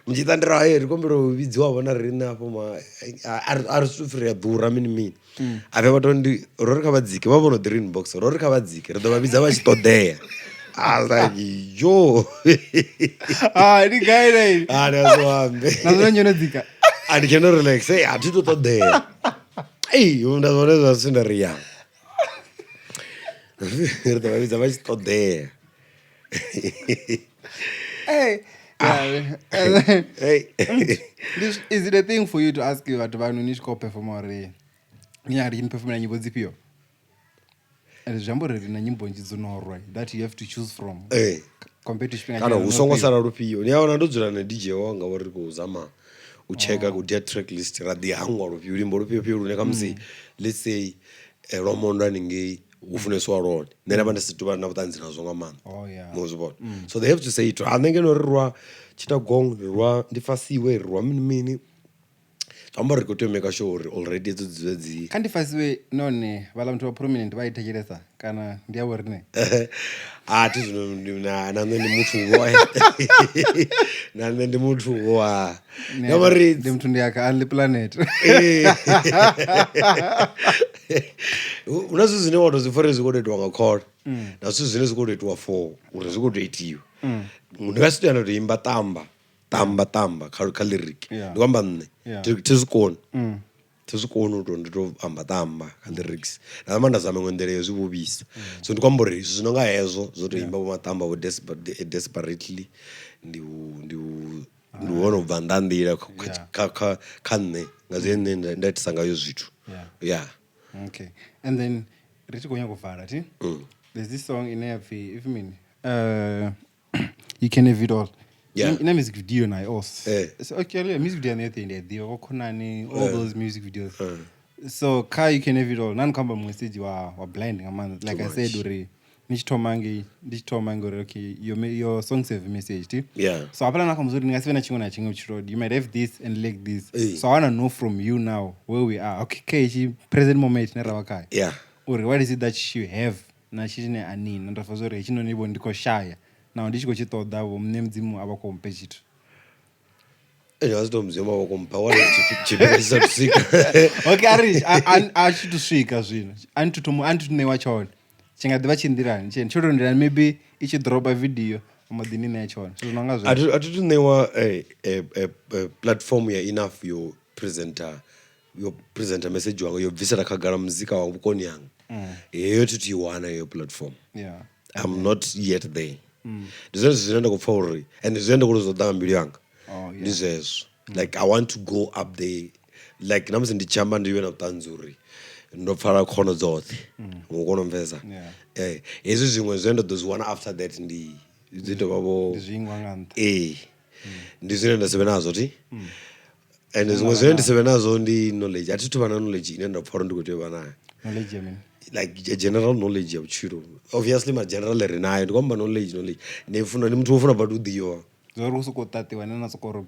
Mutshita ndi ra ri kombela u vhidziwa vho na riṋe afho ma a ri pfhi ri a ḓura mini mini. A vhe vha to ndi ro ri kha vha dzike vha vho no ḓi ri inbox ro ri kha vha dzike ri ḓo vha vhidza vha tshi ṱoḓea. I was like yo. Ah, ndi gai nei. Ah, ndi a si ambe. Na zwino nyono dzika. A ndi kena relax, hey, a thi to ṱoḓea. Ei, nda zwone zwa zwithu nda ri ya. Ri ḓo vha vhidza vha tshi ṱoḓea. Hey. Yeah. And then, Hey. this, is it a thing for you to ask vhathu vhanu ni tshi khou performa uri ni nyaka ri ni performela nyimbo dzifhio? And zwi amba uri ri na nyimbo nnzhi dzo no rwa that you have to choose from. Eh. Compared to tshifhinga Kana tshine hu no songo fhira. sala lufhio. Ni a wana ndo dzula na DJ wanga uri ri khou zama u tsheka ku dia track list ra ḓi hangwa lufhio luimbo lufhio fhio lune khamusi let's say lwamondo haningei hu funesiwa lwone. Nṋe nda vha ndi si tuvha na vhuṱanzi nazwo nga maanḓa. Oh, yeah. Mu zwi vhona. So they have to say it. A nṋe ngeno ri rwa Chittagong, ri rwa ndi fasiwe, ri rwa mini mini. Zwi amba uri ri khou tea u maker sure uri already hedzo dzi dzi Kha ndi fasiwe nahone vhaḽa muthu wa prominent vha i thetshelesa kana ndi ya vho riṋe? A thi zwino na nṋe ndi muthu vho. Na nṋe ndi muthu vho a. Ndi amba uri Ndi muthu ndi ya kha Only Planet. Hu na zwithu zwine wa to zwi pfha uri zwi khou tou itiwa nga khole na zwithu zwine zwi khou tou itiwa for uri zwi khou tou itiwa. Ndi nga si to ya nda to imba ṱamba. Tamba tamba kha lyric. Yeah. Ndi khou amba nṋe. Yeah. Thi zwi koni. Thi zwi koni u to ndi to amba tamba kha lyrics. Nda namba nda zama iṅwe nḓila yo zwi vhuvhisa. So ndi khou amba uri zwithu zwi no nga hezwo zwo to imba vho matamba vho desperately ndi u ndi u ndi u hone u bva nnḓa ha nḓila kha nṋe nga zwine nṋe nda itisa ngayo zwithu. Yeah. Yeah. Okay. And then ri tshi khou nyaka u vala thi? There's this song ine ya pfi if mini You Can Have It All. Yeah. Ina music video nayo also. Eh. So okay, yeah, music video nayo ndi a ḓivha khonani all those music videos. So kha You Can Have It All nani khou amba muṅwe stage wa blind nga maanḓa. Like I said uri ni tshi thoma ngei ndi tshi thoma ngori okay your songs have a message ti. Yeah. So hafhaḽa na khombo uri ni nga si vhe na tshiṅwe na tshiṅwe vhutshiloni. You might have this and lack this. Eh. So I wanna know from you now where we are. Okay, kha hetshi present moment ine ra vha khayo. Yeah. Uri what is it that you have na tshine a nina nda pfa zwa uri hetshinoni vho ndi khou shaya naho ndi tshi khou tshi ṱoḓa vho nṋe mudzimu a vha khou mpe tshithu. Ene a si to mudzimu a vha khou mpha wana tshifhinga tshi sa thu swika. Okay, a ri a tshi thu swika zwino a ni thu thoma a ni thu ṋewa tshone tshi nga ḓivha tshi nḓilani tshene tsho to nḓilani maybe i tshi dropa video mbo ḓi ni ṋea tshone zwithu zwi no nga zwezwo. A thi thu ṋewa platform ya enough yo presenter message wanga yo bvisela khagala muzika wa vhukoni hanga. Heyo thi thu i wana heyo platform. Yeah. I'm not yet there. Ndi zwone zwine nda khou pfa uri and zwine nda khou tou ṱoḓa nga mbilu yanga. Oh, yeah. Ndi zwezwo. Like I want to go up there. Like na musi ndi tshi amba ndi vhe na vhuṱanzi uri ndo pfala khono dzoṱhe. U kona u mpfesa. Yeah. Hezwi zwiṅwe zwine nda ḓo zwi wana after that ndi zwi ḓo vha vho Ndi zwiingwa nga nṱha. Ee. Ndi zwine nda si vhe nazwo thi. And zwiṅwe zwine ndi si vhe nazwo ndi knowledge. A thi thu vha na knowledge ine nda pfa uri ndi khou tea u vha nayo. Knowledge ya mini? Like a general knowledge ya vhutshilo. Obviously ma general ri nayo ndi khou amba knowledge. Ndi funa ndi muthu wo funa badi u ḓivha. Zwa uri u sokou ṱaṱiwa ene na sokou ri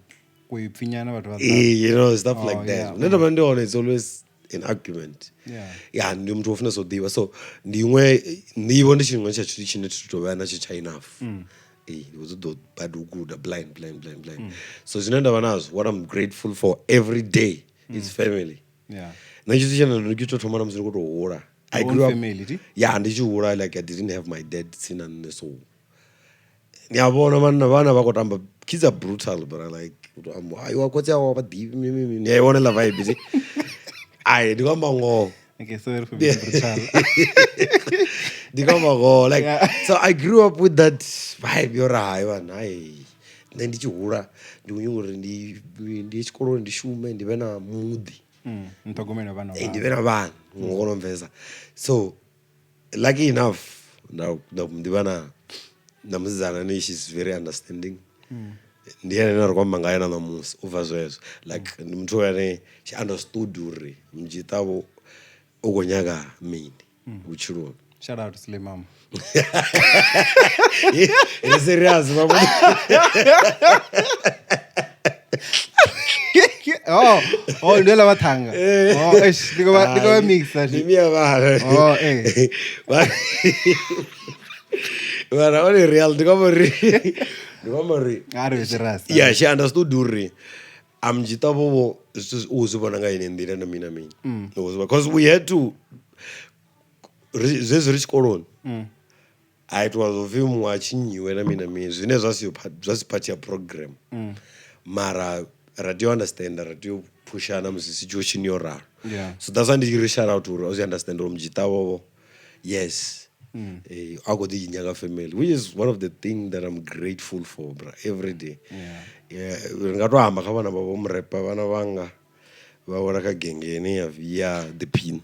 kuipfi nyana vhathu vha ḓa. Ee, you know, stuff Oh, like that. yeah. Nṋe nda vha ndi hone it's always an argument. Yeah. Yeah, ndi muthu wo funesa u ḓivha. So ndi iṅwe nḓivho ndi tshiṅwe tsha tshithu tshine thi tou vha natsho tsha enough. Ee, ndi khou ṱoḓa badi u guda blind. So zwine nda vha nazwo what I'm grateful for every day is family. Yeah. Nṋe tshithu tshine nda ndi tshi tou thoma na musi ndi khou tou hula. I Your own grew up, family, ti? Yeah, ndi tshi hula like I didn't have my dad tsini na nṋe so ni a vhona vhanna vhana vha khou tamba kids are brutal but I like ayi wa khotsi awe vha ḓivhi ni a i vhona ḽa vibe ti. Ai ndi khou amba ngoho. Okay, sorry for being brutal. Ndi khou amba ngoho like Yeah. so I grew up with that vibe yo ri hai vhana hai nṋe ndi tshi hula ndi khou nyanga uri ndi ye tshikoloni ndi shume ndi vhe na muḓi. Nṱhogomelo vhana Ndi vhe na vhana ngo kona u mpfesa. So lucky enough nda ndi vha na musidzana ane she's very understanding. Ndi ene ane ra khou amba ngaye na ṋamusi u bva zwezwo like ndi muthu ane she understood uri mdzhitavho u khou nyaga mini vhutshiloni. Shout out to Slim Mama. Ri serious mama. Oh, ndi ḽa vhathanga. Oh, eish, ndi khou vha mixa. Ndi mia vhana. Oh, eh. Vhana one real ndi khou amba uri A ri serious. Yeah, she understood uri amdzhitavho vho zwithu u zwi vhona nga ine nḓila na mini na mini. Because we had to zwezwi ri tshikoloni a itiwa zwo pfhi muṅwe a tshinyiwe na mini na mini zwine zwa si part ya program. Mara ra tea u understand ra tea u phushana musi situation yo ralo. Yeah. So that's why ndi tshi ri shout out uri o zwi understand uri mdzhitavho yes. A khou ḓi nyaga family, which is one of the things that I'm grateful for bra every day. Yeah. Yeah, ri nga to amba kha vhana vha vho murepa vhana vhanga vha wela kha genge ine ya ya ḓiphina.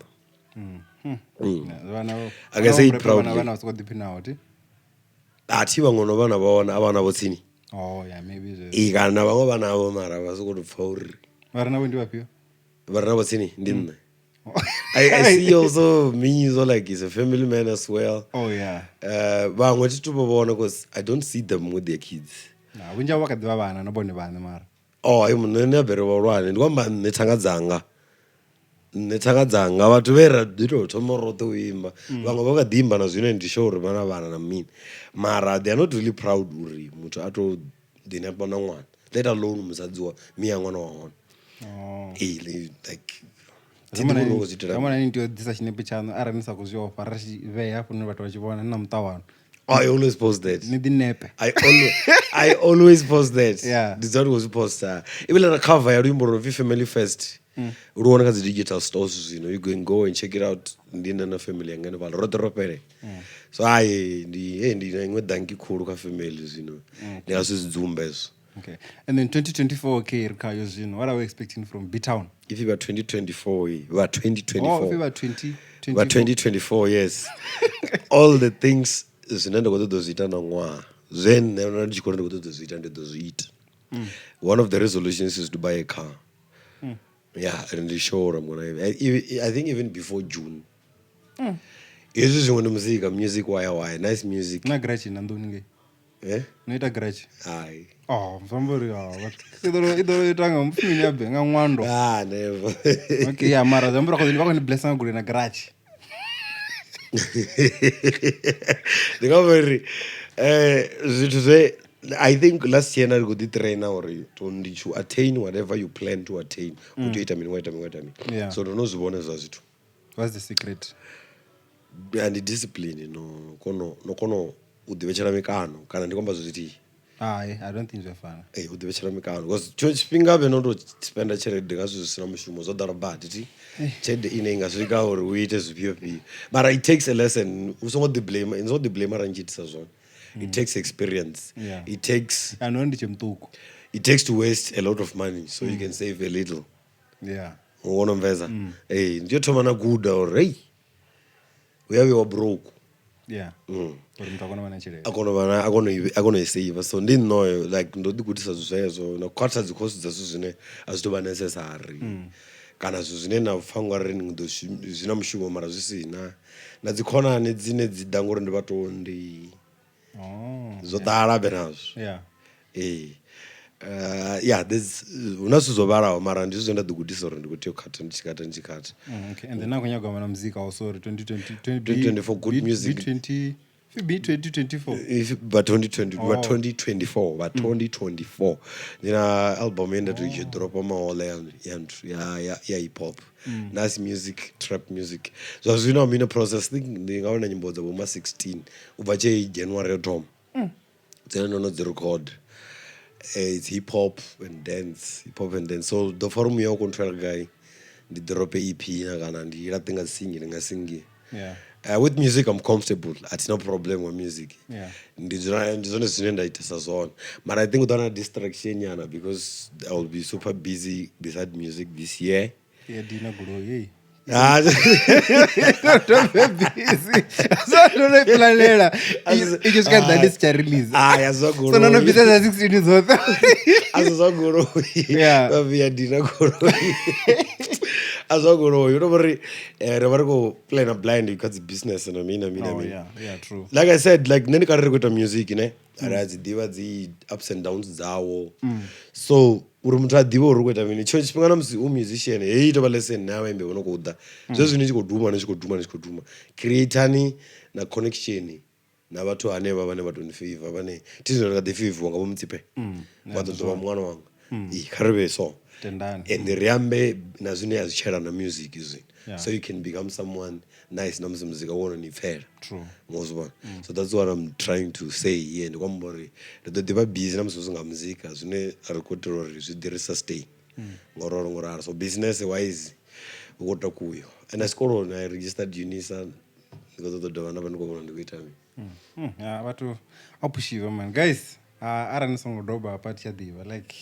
Vhana I can say it proudly. vhana vha sokou ḓiphinaho ti. A thi vhaṅwe no vhana vha wana a vhana vho tsini. Oh yeah, maybe zwezwo. Ee, kana na vhaṅwe vhana vho mara vha sokou tou pfha uri Vha re navho ndi vhafhio? vha re navho tsini ndi nṋe. I see also me so like he's a family man as well. Oh yeah. Vhaṅwe thi tu vha vhona because I don't see them with their kids. Na vhunzhi havho vha kha ḓi vha vhana na vhone vhaṋe mara. Oh, ayo nṋe ndi a bere vhahulwane ndi khou amba nṋe thanga dzanga. Nṋe thanga dzanga vhathu vhe ra ḓi tou thoma roṱhe u imba. Vhaṅwe vha kha ḓi imba na zwino ndi sure uri vha na vhana na mini. Mara they are not really proud uri muthu a to ḓinepa na ṅwana. Let alone musadzi wa miya ṅwana wa hone. Oh. Ee, like thi ḓivhi uri vha khou zwi itela Ramona ni tea u ḓisa tshinepe tshaṋu arali ni sa khou zwi ofha ra tshi vhea hafho hune vhathu vha tshi vhona ni na muṱa waṋu. Oh, I always post that. Ni ḓi nepe. I I always post that. Yeah. Ndi dzula ndi khou zwi posta. Even na cover ya luimbo lwo pfi Family First. Lu wana kha dzi digital stores zwino. You can go and check it out. Ndi nṋe na family yanga hanefhaḽa roṱhe ro fhelela. So hai ndi hey, ndi na iṅwe danki khulu kha family zwino. Ndi nga si zwi dzumbe hezwo. Okay. And then 2024 okay ri khayo zwino. What are we expecting from B Town? If vha 2024 vha Oh, if 2024. vha 20 Vha 2024 yes. All the things zwine nda khou ṱoḓa u zwi ita na ṅwaha zwe nṋe nda ndi tshi khou ri ndi khou ṱoḓa u zwi ita ndi ḓo zwi ita. One of the resolutions is to buy a car. Yeah, and ndi sure I'm gonna I think even before June. Hezwi zwiṅwe ndi muzika, music waya waya, nice music. Na garage na nḓuni ngei. Eh? No ita garage. Hai. Oh, zwi uri oh, vhathu. I ḓo i ḓo ita nga mupfi mini abe nga ṅwando. Ah, never. Okay, yeah, mara zwi amba uri vha khou ni blessa nga goloi na garage. Ndi nga uri zwithu zwe I think last year nda ndi khou ḓi trainer uri to ndi to attain whatever you plan to attain. U tea u ita mini, wa ita mini, wa ita mini. Yeah. So ndo no zwi vhona hezwiḽa zwithu. What's the secret? Ndi discipline no kono no kono u ḓivhetshela mikano kana ndi khou amba zwithu zwithihi. Hai, I don't think zwi a fana. Ee, u ḓivhetshela mikano because tshiṅwe tshifhinga vhe no to spenda tshelede nga zwithu zwi si na mushumo zwo ḓala badi thi tshelede ine i nga swika uri u ite zwifhio fhio mara it takes a lesson u songo ḓi blame ni songo ḓi blame arali ni tshi itisa zwone it takes experience Yeah. it takes Ya no ndi tshe muṱuku. it takes to waste a lot of money so you can save a little Yeah. u vhona mveza ee ndi yo thoma na guda uri hei u ya vhewa broke Yeah. Uri muthu a kone u vha na tshelede. a kona u vha na a kona u a kona u i save so ndi nṋoyo like ndo ḓi gudisa zwezwo na khwaṱha dzi course dza zwithu zwine a zwi tou vha necessary kana zwithu zwine na pfha ngari ni ḓo zwi na mushumo mara zwi si na na dzi khonani dzine dzi ḓa ngori ndi vhatondi Oh. zwo ḓala be nazwo Yeah. ee yeah there's hu na zwithu zwo vhalaho mara ndi zwithu zwe nda ḓi gudisa uri ndi khou tea u khatha ndi tshi khatha ndi tshi khatha Okay. And then na khou nyaga u amba na muzika also uri 2020 2024 good music. B20 B2024. If ba 2020 ba Oh. 2024 ba 2024 ndi na album ye nda to i dropa mahoḽa ya ya nthu ya ya ya hip hop nice music trap music zwa zwino I'm in a process think ndi nga wana nyimbo dza vho ma 16 u bva tshe January yo thoma dzine ndo no dzi record. It's hip hop and dance, hip hop and dance. So ḓo pfa uri muya u khou nthwela gai ndi drope EP na kana ndi laṱe nga single nga single. Yeah. With music I'm comfortable. A thi na problem wa music. Yeah. Ndi dzula ndi zwone zwine nda itisa zwone. Mara I think u ḓo vha na distraction nyana because I will be super busy beside music this year. Yeah, dina goloi hey. Ah, Don't be busy. So ndo no i planela. I tshi swika ḓa ndi si tsha release. Ah, ya zwa So ndo no goloi. bvisa dza 16 dzoṱhe. A si zwa goloi. Yeah. Vha vhuya dina goloi. A zwa goloi. U tou vha uri ri vha ri khou plana blind kha dzi business na mini na mini na Oh mini. yeah, yeah, true. Like I said, like nṋe ndi kale ri khou ita music ne. Ri a dzi ḓivha dzi ups and downs dzawo. So uri muthu a ḓivhe uri u khou ita mini tshiṅwe tshifhinga na musi u musician heyi tovha lesson na vhaimbi vho no khou ḓa zwezwi ni tshi khou duma ni tshi khou duma ni tshi khou duma creatani na connection na vhathu hanevha vhane vha to ni favor vhane thi zwino ndi nga ḓi favor nga vho Mutsipe vha ḓo ḓovha muṅwana wanga ee kha ri vhe so Tendani. and ri ambe na zwine ya zwi tshela na music zwino Yeah. so you can become someone nice na musi muzika wono ni pfela True. Mo zwi vhona so that's what I'm trying to say here ndi kwamba uri ri ḓo ḓivha busy na musi hu si nga muzika zwine ri khou itela uri zwi ḓi ri sustain ngoralo ngoralo so business wise hu khou takuwa and na tshikoloni I registered UNISA ndi khou ṱoḓa u dovha nda vha ndi khou vhona ndi khou ita mini. Yeah, vhathu a phushiwa man guys arali ni songo doba hafha thi tsha ḓivha like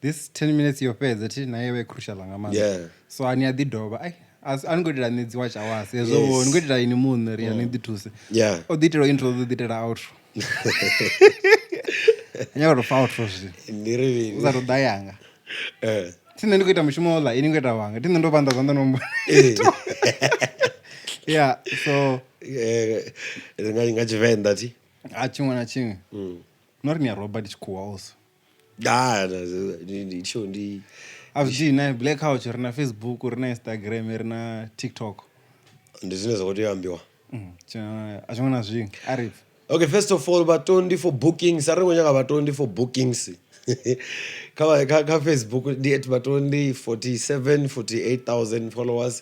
this 10 minutes yo fhedza thi na yo vha i crucial nga maanḓa Yeah. so ani a ḓi dovha ai a ni khou itela nṋe dzi watch hours hezwo Yes. vho ni khou itela ini muṋe ri ya ni ḓi thuse Yeah. o ḓi itela intro o ḓi itela outro nyaga to fa outro zwino Ndi ri mini? u sa to ḓa yanga Eh. thi nṋe ndi khou ita mushumo oḽa ini khou ita wanga thi nṋe ndo vhanḓa zwanḓa no Eh. yeah so Eh, nga Tshivenḓa thi a tshiṅwe na tshiṅwe no ri ni a roba ndi tshikhuwa also Ah, ndi tsho ndi a zwi dina Black Couch ri na Facebook ri na Instagram ri na TikTok ndi zwine zwa khou tea u ambiwa. A tshiṅwe na zwiṅwe a ri pfe. Okay, first of all, vhatondi for bookings. A ri khou nyaga vhatondi for bookings. Kha kha kha Facebook ndi at vhatondi 47 48,000 followers.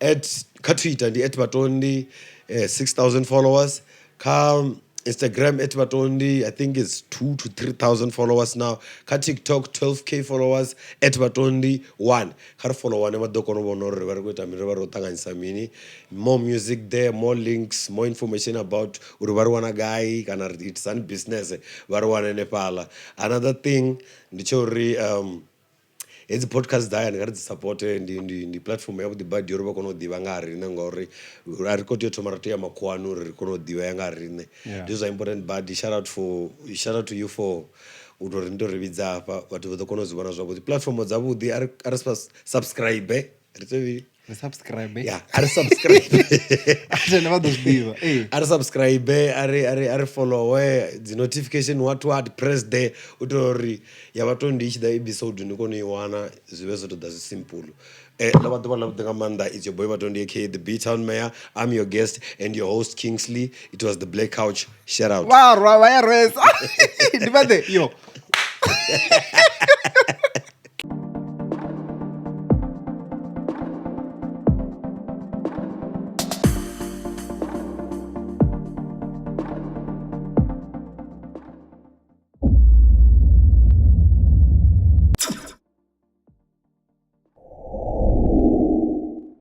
At kha Twitter ndi at vhatondi 6,000 followers. Kha Instagram at Vhatondi, I think it's 2 to 3,000 followers now. Kha TikTok 12K followers at Vhatondi 1. Kha ri follow wane vha ḓo kona u vhona uri vha ri khou ita mini, vha ri khou ṱanganyisa mini. More music there, more links, more information about uri vha ri wana gai kana ri itisani business vha ri wana hanefhaḽa. Another thing ndi tsha uri hedzi podcast dza hayani kha ri dzi supporte, ndi platform ya vhuḓi badi uri vha kone u ḓivha nga ha riṋe, ngori a ri khou tea u thoma ra tea makhuwani uri ri kone u ḓivhea nga ha riṋe. Ndi zwa important badi. Shout out to you for u tou ri ni to ri vhidza hafha, vhathu vha ḓo kona u zwi vhona zwavhuḓi. Platform dzavhuḓi, a ri subscribe, ri tea Ri subscribe. Ya, a ri subscribe. Tende vha ḓo zwi ḓivha, ee. A ri subscribe, a ri followe dzi notification, what press there u itela uri ya Vhatondi i tshi ḓa episode ni kone u i wana, zwi vhe zwo tou ḓa zwi simple. Ḽo vha ḓuvha ḽavhuḓi nga maanḓa. It's your boy Vhatondi, aka the B Town Mayor. I'm your guest and your host, Kingsley. It was The Black Couch. Shout out. Vha rwa, vha ya rwesa, ndi vha ḓe yo.